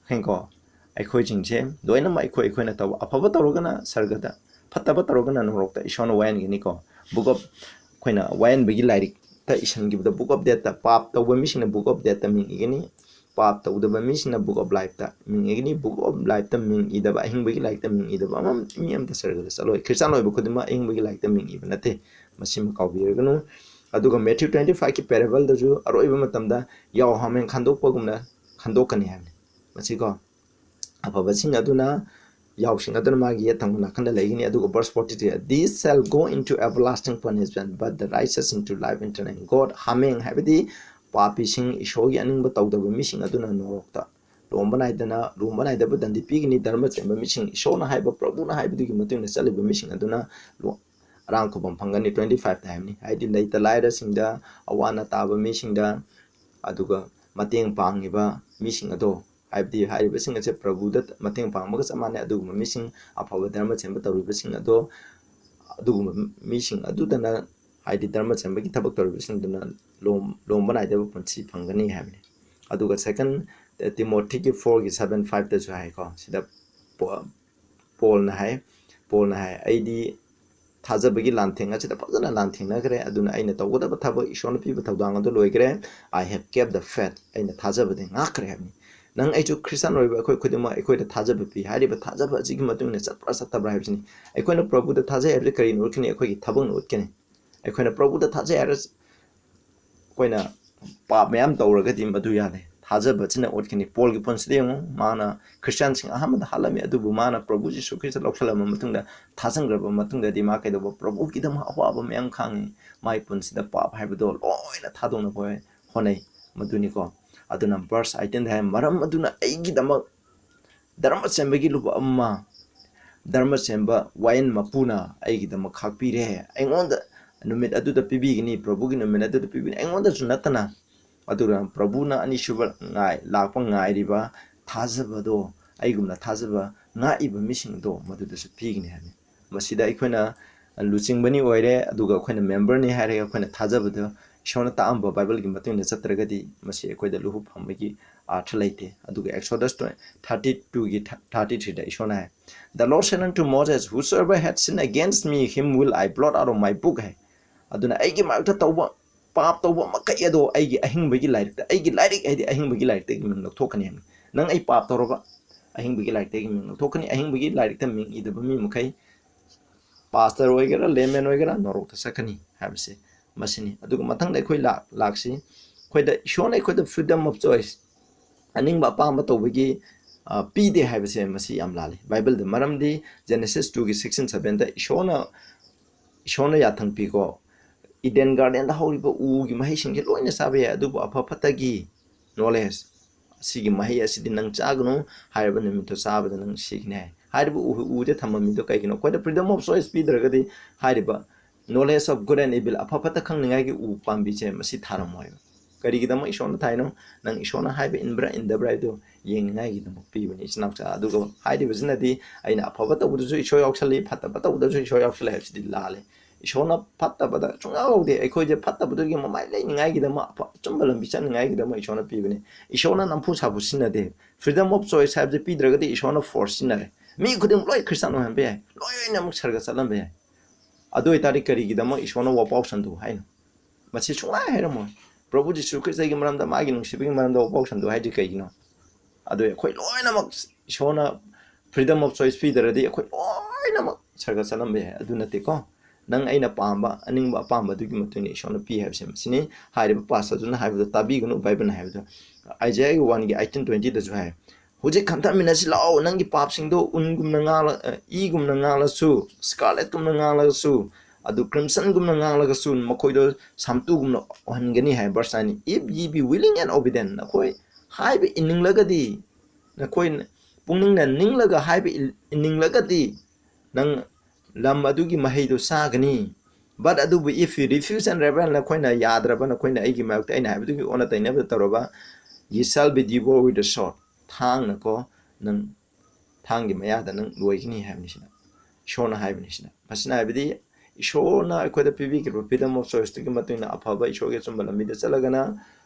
ꯍꯦꯡꯀꯣ, ꯑꯩꯈꯣꯏꯁꯤꯡꯁꯦ ꯂꯣꯏꯅꯃꯛ ꯑꯩꯈꯣꯏ, ꯑꯩꯈꯣꯏꯅ ꯇꯧꯕ, ꯑꯐꯕ ꯇꯧꯔꯒꯅ ꯁꯔꯒꯗ, ꯐꯠꯇꯕ ꯇꯧꯔꯒꯅ ꯅꯣꯔꯣꯛꯇ ꯏꯁꯣꯔꯅ ꯋꯥꯌꯦꯟꯒꯅꯤꯀꯣ꯫ Book of, ꯑꯩꯈꯣꯏꯅ ꯋꯥꯌꯦꯟꯕꯒꯤ ꯂꯥꯏꯔꯤꯛꯇ ꯏꯁꯤꯟꯈꯤꯕꯗ, Book of Deathꯇ, ꯄꯥꯞ ꯇꯧꯕ ꯃꯤꯁꯤꯡꯅ Book of Deathꯇ ꯃꯤꯡ ꯏꯒꯅꯤ, ꯄꯥꯞ ꯇꯧꯗꯕ ꯃꯤꯁꯤꯡꯅ Book of Lifeꯇ ꯃꯤꯡ ꯏꯒꯅꯤ꯫ Book of Lifeꯇ ꯃꯤꯡ ꯏꯗꯕ, ꯑꯍꯤꯡꯕꯒꯤ ꯂꯥꯏꯔꯤꯛꯇ ꯃꯤꯡ ꯏꯗꯕ ꯑꯃ, ꯃꯤ ꯑꯃꯇ ꯁꯔꯒꯗ ꯆꯠꯂꯣꯏ꯫ ꯈ꯭ꯔꯤꯁꯇꯥꯟ ꯑꯣꯏꯕ ꯈꯨꯗꯤꯡꯃꯛ ꯑꯍꯤꯡꯕꯒꯤ ꯂꯥꯏꯔꯤꯛꯇ ꯃꯤꯡ ꯏꯕ ꯅꯠꯇꯦ, ꯃꯁꯤꯃ ꯀꯥꯎꯕꯤꯔꯒꯅꯨ꯫ ꯑꯗꯨꯒ Matthew twenty fiveꯀꯤ parables ꯇꯁꯨ ꯑꯔꯣꯏꯕ ꯃꯇꯝꯗ ꯌꯥꯎ ꯍꯥꯃꯦꯡ ꯈꯟꯗꯣꯛꯄꯒꯨꯝꯅ ꯈꯟꯗꯣꯛꯀꯅꯤ ꯍꯥꯏꯕꯅꯤ꯫ ꯃꯁꯤꯀꯣ, ꯑꯐꯕꯁꯤꯡ ꯑꯗꯨꯅ, ꯌꯥꯎꯁꯤꯡ ꯑꯗꯨꯅ ꯃꯥꯒꯤ ꯌꯦꯠ ꯊꯪꯕ ꯅꯥꯀꯟꯗ ꯂꯩꯒꯅꯤ꯫ ꯑꯗꯨꯒ verse forty three, "These shall go into everlasting punishment, but the righteous into life eternal." God, ꯍꯥꯃꯦꯡ ꯍꯥꯏꯕꯗꯤ ꯄꯥꯄꯤꯁꯤꯡ, ꯏꯁꯣꯔꯒꯤ ꯑꯅꯤꯡꯕ ꯇꯧꯗꯕ ꯃꯤꯁꯤꯡ ꯑꯗꯨꯅ ꯅꯣꯔꯣꯛꯇ ꯂꯣꯝꯕ ꯅꯥꯏꯗꯅ, ꯂꯣꯝꯕ ꯅꯥꯏꯗꯕ ꯗꯟꯗꯤ ꯄꯤꯒꯅꯤ꯫ ꯙꯔꯃ ꯆꯦꯟꯕ ꯃꯤꯁꯤꯡ, ꯏꯁꯣꯔꯅ ꯍꯥꯏꯕ, ꯄ꯭ꯔꯚꯨꯅ ꯍꯥꯏꯕꯗꯨꯒꯤ ꯃꯇꯨꯡ ꯏꯟꯅ ꯆꯠꯂꯤꯕ ꯃꯤꯁꯤꯡ ꯑꯗꯨꯅ ꯂꯣ-, ꯑꯔꯥꯝ ꯈꯨꯕꯝ ꯐꯪꯒꯅꯤ꯫ Twenty fiveꯇ ꯍꯥꯏꯕꯅꯤ, ꯍꯥꯏꯗꯤ ꯂꯩꯇ ꯂꯥꯏꯔꯁꯤꯡꯗ, ꯑꯋꯥ ꯑꯅꯥ ꯇꯥꯕ ꯃꯤꯁꯤꯡꯗ, ꯑꯗꯨꯒ ꯃꯇꯦꯡ ꯄꯥꯡꯉꯤꯕ ꯃꯤꯁꯤꯡ ꯑꯗꯣ, ꯍꯥꯏꯕꯗꯤ ꯍꯥꯏꯔꯤꯕꯁꯤꯡ ꯑꯁꯦ ꯄ꯭ꯔꯚꯨꯗ ꯃꯇꯦꯡ ꯄꯥꯡꯕꯒ ꯆꯞ ꯃꯥꯟꯅꯩ꯫ ꯑꯗꯨꯒꯨꯝꯕ ꯃꯤꯁꯤꯡ, ꯑꯐꯕ ꯙꯔꯃ ꯆꯦꯟꯕ ꯇꯧꯔꯤꯕꯁꯤꯡ ꯑꯗꯣ, ꯑꯗꯨꯒꯨꯝꯕ ꯃꯤꯁꯤꯡ ꯑꯗꯨꯗꯅ, ꯍꯥꯏꯗꯤ ꯙꯔꯃ ꯆꯦꯟꯕꯒꯤ ꯊꯕꯛ ꯇꯧꯔꯤꯕꯁꯤꯡꯗꯨꯅ ꯂꯣꯝ-, ꯂꯣꯝꯕ ꯅꯥꯏꯗꯕ ꯄꯨꯟꯁꯤ ꯐꯪꯒꯅꯤ ꯍꯥꯏꯕꯅꯤ꯫ ꯑꯗꯨꯒ Second Timothyꯒꯤ fourꯒꯤ seven fiveꯇꯁꯨ ꯍꯥꯏꯀꯣ, ꯁꯤꯗ ꯄꯣ-, ꯄꯣꯜꯅ ꯍꯥꯏ, ꯄꯣꯜꯅ ꯍꯥꯏ, "ꯑꯩꯗꯤ ꯊꯥꯖꯕꯒꯤ ꯂꯥꯟꯊꯦꯡ ꯑꯁꯤꯗ ꯐꯖꯅ ꯂꯥꯟꯊꯦꯡꯅꯈ꯭ꯔꯦ, ꯑꯗꯨꯅ ꯑꯩꯅ ꯇꯧꯒꯗꯕ ꯊꯕꯛ, ꯏꯁꯣꯔꯅ ꯄꯤꯕ ꯊꯧꯗꯥꯡ ꯑꯗꯨ ꯂꯣꯏꯈ꯭ꯔꯦ꯫ I have kept the faith, ꯑꯩꯅ ꯊꯥꯖꯕꯗꯤ ꯉꯥꯛꯈ꯭ꯔꯦ" ꯍꯥꯏꯕꯅꯤ꯫ ꯅꯪ ꯑꯩꯁꯨ ꯈ꯭ꯔꯤꯁꯇꯥꯟ ꯑꯣꯏꯕ ꯑꯩꯈꯣꯏ ꯈꯨꯗꯤꯡꯃꯛ ꯑꯩꯈꯣꯏꯗ ꯊꯥꯖꯕ ꯄꯤ꯫ ꯍꯥꯏꯔꯤꯕ ꯊꯥꯖꯕ ꯑꯁꯤꯒꯤ ꯃꯇꯨꯡ ꯏꯟꯅ ꯆꯠꯄ꯭ꯔꯥ ꯆꯠꯇꯕ꯭ꯔꯥ ꯍꯥꯏꯕꯁꯤꯅꯤ꯫ ꯑꯩꯈꯣꯏꯅ ꯄ꯭ꯔꯚꯨꯗ ꯊꯥꯖꯩ ꯍꯥꯏꯕꯁꯤ ꯀꯔꯤꯅ ꯎꯠꯀꯅꯤ? ꯑꯩꯈꯣꯏꯒꯤ ꯊꯕꯛꯅ ꯎꯠꯀꯅꯤ꯫ ꯑꯩꯈꯣꯏꯅ ꯄ꯭ꯔꯚꯨꯗ ꯊꯥꯖꯩ ꯍꯥꯏꯔ ꯑꯩꯈꯣꯏꯅ ꯄꯥꯞ ꯃꯌꯥꯝ ꯇꯧꯔꯒꯗꯤ ꯃꯗꯨ ꯌꯥꯗꯦ꯫ ꯊꯥꯖꯕꯁꯤꯅ ꯎꯠꯀꯅꯤ꯫ ꯄꯣꯜꯒꯤ ꯄꯨꯟꯁꯤꯗ ꯌꯦꯡꯉꯨ, ꯃꯥꯅ ꯈ꯭ꯔꯤꯁꯇꯤꯌꯥꯟꯁꯤꯡ ꯑꯍꯥꯟꯕꯗ ꯍꯥꯠꯂꯝꯃꯤ, ꯑꯗꯨꯕꯨ ꯃꯥꯅ ꯄ꯭ꯔꯚꯨ ꯖꯤꯁꯨ ꯈ꯭ꯔꯤꯁꯇ ꯂꯧꯁꯜꯂꯕ ꯃꯇꯨꯡꯗ, ꯊꯥꯖꯤꯟꯈ꯭ꯔꯕ ꯃꯇꯨꯡꯗꯗꯤ ꯃꯥ ꯀꯩꯗꯧꯕ? ꯄ꯭ꯔꯚꯨꯒꯤꯗꯃꯛ ꯑꯋꯥꯕ ꯃꯌꯥꯝ ꯈꯥꯡꯉꯤ꯫ ꯃꯥꯒꯤ ꯄꯨꯟꯁꯤꯗ ꯄꯥꯞ ꯍꯥꯏꯕꯗꯣ ꯂꯣꯏꯅ ꯊꯥꯗꯣꯛꯅꯕ ꯍꯣꯠꯅꯩ꯫ ꯃꯗꯨꯅꯤꯀꯣ꯫ ꯑꯗꯨꯅ verse eighteenꯗ ꯍꯥꯏ, "ꯃꯔꯝ ꯑꯗꯨꯅ ꯑꯩꯒꯤꯗꯃꯛ ꯙꯔꯃ ꯆꯦꯟꯕꯒꯤ ꯂꯨꯞ ꯑꯃ, ꯙꯔꯃ ꯆꯦꯟꯕ ꯋꯥꯌꯦꯜ ꯃꯄꯨꯅ ꯑꯩꯒꯤꯗꯃꯛ ꯈꯥꯛꯄꯤꯔꯦ꯫ ꯑꯩꯉꯣꯟꯗ ꯅꯨꯃꯤꯠ ꯑꯗꯨꯗ ꯄꯤꯕꯤꯒꯅꯤ, ꯄ꯭ꯔꯚꯨꯒꯤ ꯅꯨꯃꯤꯠ ꯑꯗꯨꯗ ꯄꯤꯕꯤꯒꯅꯤ, ꯑꯩꯉꯣꯟꯗꯁꯨ ꯅꯠꯇꯅ, ꯑꯗꯨꯒ ꯄ꯭ꯔꯚꯨꯅ ꯑꯅꯤꯁꯨꯕ ꯉꯥꯏ-, ꯂꯥꯛꯄ ꯉꯥꯏꯔꯤꯕ ꯊꯥꯖꯕꯗꯣ, ꯑꯩꯒꯨꯝꯅ ꯊꯥꯖꯕ ꯉꯥꯛꯏꯕ ꯃꯤꯁꯤꯡꯗꯣ ꯃꯗꯨꯗꯁꯨ ꯄꯤꯒꯅꯤ" ꯍꯥꯏꯕꯅꯤ꯫ ꯃꯁꯤꯗ ꯑꯩꯈꯣꯏꯅ ꯂꯨꯆꯤꯡꯕꯅꯤ ꯑꯣꯏꯔꯦ, ꯑꯗꯨꯒ ꯑꯩꯈꯣꯏꯅ memberꯅꯤ ꯍꯥꯏꯔꯒ ꯑꯩꯈꯣꯏꯅ ꯊꯥꯖꯕꯗ ꯏꯁꯣꯔꯅ ꯇꯥꯛꯑꯝꯕ ꯕꯥꯏꯕꯜꯒꯤ ꯃꯇꯨꯡ ꯏꯟꯅ ꯆꯠꯇ꯭ꯔꯒꯗꯤ ꯃꯁꯤ ꯑꯩꯈꯣꯏꯗ ꯂꯨꯍꯨꯞ ꯐꯝꯕꯒꯤ ꯑꯥꯔꯊ ꯂꯩꯇꯦ꯫ ꯑꯗꯨꯒ Exodus thirty twoꯒꯤ thirty threeꯗ ꯏꯁꯣꯔꯅ ꯍꯥꯏ, "The Lord said unto Moses, Whosoever had sinned against me, him will I blot out of my book" ꯍꯥꯏ꯫ ꯑꯗꯨꯅ ꯑꯩꯒꯤ ꯃꯔꯛꯇ ꯇꯧꯕ ꯄꯥꯞ ꯇꯧꯕ ꯃꯈꯩ ꯑꯗꯣ ꯑꯩꯒꯤ ꯑꯍꯤꯡꯕꯒꯤ ꯂꯥꯏꯔꯤꯛꯇ, ꯑꯩꯒꯤ ꯂꯥꯏꯔꯤꯛ ꯍꯥꯏꯗꯤ ꯑꯍꯤꯡꯕꯒꯤ ꯂꯥꯏꯔꯤꯛꯇꯒꯤ ꯃꯤꯡ ꯂꯧꯊꯣꯛꯀꯅꯤ ꯍꯥꯏꯕꯅꯤ꯫ ꯅꯪ ꯑꯩ ꯄꯥꯞ ꯇꯧꯔꯕ, ꯑꯍꯤꯡꯕꯒꯤ ꯂꯥꯏꯔꯤꯛꯇꯒꯤ ꯃꯤꯡ ꯂꯧꯊꯣꯛꯀꯅꯤ꯫ ꯑꯍꯤꯡꯕꯒꯤ ꯂꯥꯏꯔꯤꯛꯇ ꯃꯤꯡ ꯏꯗꯕ ꯃꯤ ꯃꯈꯩ pastor ꯑꯣꯏꯒꯦꯔꯥ, layman ꯑꯣꯏꯒꯦꯔꯥ, ꯅꯣꯔꯣꯛꯇ ꯆꯠꯀꯅꯤ ꯍꯥꯏꯕꯁꯦ ꯃꯁꯤꯅꯤ꯫ ꯑꯗꯨꯒ ꯃꯊꯪꯗ ꯑꯩꯈꯣꯏ ꯂꯥꯛ-, ꯂꯥꯛꯁꯤ꯫ ꯑꯩꯈꯣꯏꯗ ꯏꯁꯣꯔꯅ ꯑꯩꯈꯣꯏꯗ freedom of choice, ꯑꯅꯤꯡꯕ ꯑꯄꯥꯝꯕ ꯇꯧꯕꯒꯤ, ꯑ, ꯄꯤꯗꯦ ꯍꯥꯏꯕꯁꯦ ꯃꯁꯤ ꯌꯥꯝ ꯂꯥꯜꯂꯤ꯫ ꯕꯥꯏꯕꯜꯗ, ꯃꯔꯝꯗꯤ Genesis twoꯒꯤ six and sevenꯗ ꯏꯁꯣꯔꯅ, ꯏꯁꯣꯔꯅ ꯌꯥꯊꯪ ꯄꯤꯀꯣ, Eden gardenꯗ ꯍꯧꯔꯤꯕ ꯎꯒꯤ ꯃꯍꯩꯁꯤꯡꯁꯦ ꯂꯣꯏꯅ ꯆꯥꯕ ꯌꯥꯏ, ꯑꯗꯨꯕꯨ ꯑꯐ ꯐꯠꯇꯒꯤ knowledge, ꯑꯁꯤꯒꯤ ꯃꯍꯩ ꯑꯁꯤꯗꯤ ꯅꯪ ꯆꯥꯒꯅꯨ, ꯍꯥꯏꯔꯕ ꯅꯨꯃꯤꯠꯇꯣ ꯆꯥꯕꯗ ꯅꯪ ꯁꯤꯒꯅꯤ ꯍꯥꯏ꯫ ꯍꯥꯏꯔꯤꯕ ꯎ-, ꯎꯁꯦ ꯊꯝꯕ ꯃꯤꯗꯣ ꯀꯩꯒꯤꯅꯣ? ꯑꯩꯈꯣꯏꯗ freedom of choice ꯄꯤꯗ꯭ꯔꯒꯗꯤ ꯍꯥꯏꯔꯤꯕ knowledge of good and evil, ꯑꯐ ꯐꯠꯇ ꯈꯪꯅꯤꯡꯉꯥꯏꯒꯤ ꯎ ꯄꯥꯝꯕꯤꯁꯦ ꯃꯁꯤ ꯊꯥꯔꯝꯃꯣꯏꯕ꯫ ꯀꯔꯤꯒꯤꯗꯃꯛ ꯏꯁꯣꯔꯅ ꯊꯥꯏꯅꯣ? ꯅꯪ ꯏꯁꯣꯔꯅ ꯍꯥꯏꯕ ꯏꯟꯕ꯭ꯔꯥ ꯏꯟꯗꯕ꯭ꯔꯥ ꯍꯥꯏꯕꯗꯣ ꯌꯦꯡꯅꯤꯡꯉꯥꯏꯒꯤꯗꯃꯛ ꯄꯤꯕꯅꯤ, ꯏꯆꯤꯟ ꯏꯅꯥꯎꯁꯥ꯫ ꯑꯗꯨꯒ ꯍꯥꯏꯔꯤꯕꯁꯤꯅꯗꯤ ꯑꯩꯅ ꯑꯐꯕ ꯇꯧꯕꯗꯁꯨ ꯏꯁꯣꯔ ꯌꯥꯎꯁꯜꯂꯤ, ꯐꯠꯇꯕ ꯇꯧꯕꯗꯁꯨ ꯏꯁꯣꯔ ꯌꯥꯎꯁꯜꯂꯤ ꯍꯥꯏꯕꯁꯤꯗꯤ ꯂꯥꯜꯂꯦ꯫ ꯏꯁꯣꯔꯅ ꯐꯠꯇꯕꯗ ꯁꯨꯡꯌꯥꯎ ꯌꯥꯎꯗꯦ꯫ ꯑꯩꯈꯣꯏꯁꯦ ꯐꯠꯇꯕꯗꯨꯒꯤ ꯃꯃꯥꯏ ꯂꯩꯅꯤꯡꯉꯥꯏꯒꯤꯗꯃꯛ, ꯑꯐ-, ꯑꯆꯨꯝꯕ ꯂꯝꯕꯤ ꯆꯠꯅꯤꯡꯉꯥꯏꯒꯤꯗꯃꯛ ꯏꯁꯣꯔꯅ ꯄꯤꯕꯅꯤ꯫ ꯏꯁꯣꯔꯅ ꯅꯝꯐꯨ ꯁꯥꯐꯨ ꯁꯤꯖꯤꯟꯅꯗꯦ꯫ Freedom of choice ꯍꯥꯏꯕꯁꯦ ꯄꯤꯗ꯭ꯔꯒꯗꯤ ꯏꯁꯣꯔꯅ force ꯁꯤꯖꯤꯟꯅꯔꯦ꯫ ꯃꯤ ꯈꯨꯗꯤꯡꯃꯛ ꯂꯣꯏ ꯈ꯭ꯔꯤꯁꯇꯥꯟ ꯑꯣꯏꯍꯟꯕ ꯌꯥꯏ, ꯂꯣꯏꯅꯃꯛ ꯁꯔꯒ ꯆꯠꯍꯟꯕ ꯌꯥꯏ꯫ ꯑꯗꯨ ꯑꯣꯏꯇꯥꯔꯗꯤ ꯀꯔꯤꯒꯤꯗꯃꯛ ꯏꯁꯣꯔꯅ ꯋꯥꯄꯥꯎ ꯁꯟꯗꯣꯛꯎ ꯍꯥꯏꯅꯣ? ꯃꯁꯤ ꯁꯨꯡꯍꯥꯏ ꯍꯥꯏꯔꯝꯃꯣꯏ꯫ ꯄ꯭ꯔꯚꯨ ꯖꯤꯁꯨ ꯈ꯭ꯔꯤꯁꯇꯒꯤ ꯃꯔꯝꯗ, ꯃꯥꯒꯤ ꯅꯨꯡꯁꯤꯕꯒꯤ ꯃꯔꯝꯗ ꯋꯥꯄꯥꯎ ꯁꯟꯗꯣꯛꯎ ꯍꯥꯏꯗꯤ ꯀꯩꯒꯤꯅꯣ? ꯑꯗꯨ ꯑꯩꯈꯣꯏ ꯂꯣꯏꯅꯃꯛ ꯏꯁꯣꯔꯅ freedom of choice ꯄꯤꯗ꯭ꯔꯗꯤ ꯑꯩꯈꯣꯏ ꯂꯣꯏꯅꯃꯛ ꯁꯔꯒ ꯆꯠꯂꯝꯕ ꯌꯥꯏ꯫ ꯑꯗꯨ ꯅꯠꯇꯦꯀꯣ, ꯅꯪ ꯑꯩꯅ ꯄꯥꯝꯕ, ꯑꯅꯤꯡꯕ ꯑꯄꯥꯝꯕꯗꯨꯒꯤ ꯃꯇꯨꯡ ꯏꯟꯅ ꯏꯁꯣꯔꯅ ꯄꯤ ꯍꯥꯏꯕꯁꯦ ꯃꯁꯤꯅꯤ꯫ ꯍꯥꯏꯔꯤꯕ ꯄꯥꯁꯇꯔꯗꯨꯅ ꯍꯥꯏꯕꯗꯣ ꯇꯥꯕꯤꯒꯅꯨ, ꯕꯥꯏꯕꯜꯅ ꯍꯥꯏꯕꯗꯣ꯫ ꯑꯥꯏꯖꯥꯌꯥꯒꯤ one ꯒꯤ eighteen twenty ꯗꯁꯨ ꯍꯥꯏ, "ꯍꯧꯖꯤꯛ ꯈꯟꯊꯃꯤꯟꯅꯁꯤ ꯂꯥꯛꯑꯣ, ꯅꯪꯒꯤ ꯄꯥꯞꯁꯤꯡꯗꯣ ꯎꯟꯒꯨꯝꯅ ꯉꯥꯡꯂ-, ꯑ, ꯏꯒꯨꯝꯅ ꯉꯥꯡꯂꯁꯨ, scarlet ꯀꯨꯝꯅ ꯉꯥꯡꯂꯒꯁꯨ, ꯑꯗꯨ crimson ꯒꯨꯝꯅ ꯉꯥꯡꯂꯒꯁꯨ, ꯃꯈꯣꯏꯗꯣ ꯁꯥꯝꯇꯨꯒꯨꯝꯅ ꯎꯍꯟꯒꯅꯤ" ꯍꯥꯏ꯫ Verse nine, "If ye be willing and obedient", ꯅꯈꯣꯏ ꯍꯥꯏꯕ ꯏꯟꯅꯤꯡꯂꯒꯗꯤ, ꯅꯈꯣꯏ ꯄꯨꯛꯅꯤꯡꯅ ꯅꯤꯡꯂꯒ ꯍꯥꯏꯕ ꯏꯟ-, ꯏꯟꯅꯤꯡꯂꯒꯗꯤ, ꯅꯪ ꯂꯝ ꯑꯗꯨꯒꯤ ꯃꯍꯩꯗꯨ ꯆꯥꯒꯅꯤ꯫ But ꯑꯗꯨꯕꯨ if you refuse and rebel, ꯅꯈꯣꯏꯅ ꯌꯥꯗ꯭ꯔꯕ, ꯅꯈꯣꯏꯅ ꯑꯩꯒꯤ ꯃꯥꯌꯣꯛꯇ ꯑꯩꯅ ꯍꯥꯏꯕꯗꯨꯒꯤ ꯑꯣꯟꯅ ꯇꯩꯅꯕ ꯇꯧꯔꯕ, "Ye shall be devoured with the sword", ꯊꯥꯡꯅꯀꯣ, ꯅꯪ ꯊꯥꯡꯒꯤ ꯃꯌꯥꯗ ꯅꯪ ꯂꯣꯏꯒꯅꯤ ꯍꯥꯏꯕꯅꯤ꯫ ꯁꯤꯅ ꯏꯁꯣꯔꯅ ꯍꯥꯏꯕꯅꯤ꯫ ꯁꯤꯅ, ꯃꯁꯤꯅ ꯍꯥꯏꯕꯗꯤ ꯏꯁꯣꯔꯅ ꯑꯩꯈꯣꯏꯗ ꯄꯤꯕꯤꯈꯤꯕ freedom of choice ꯇꯨꯒꯤ ꯃꯇꯨꯡ ꯏꯟꯅ ꯑꯐꯕ ꯏꯁꯣꯔꯒꯤ ꯑꯆꯨꯝꯕ ꯂꯝꯕꯤꯗ ꯆꯠꯂꯒꯅ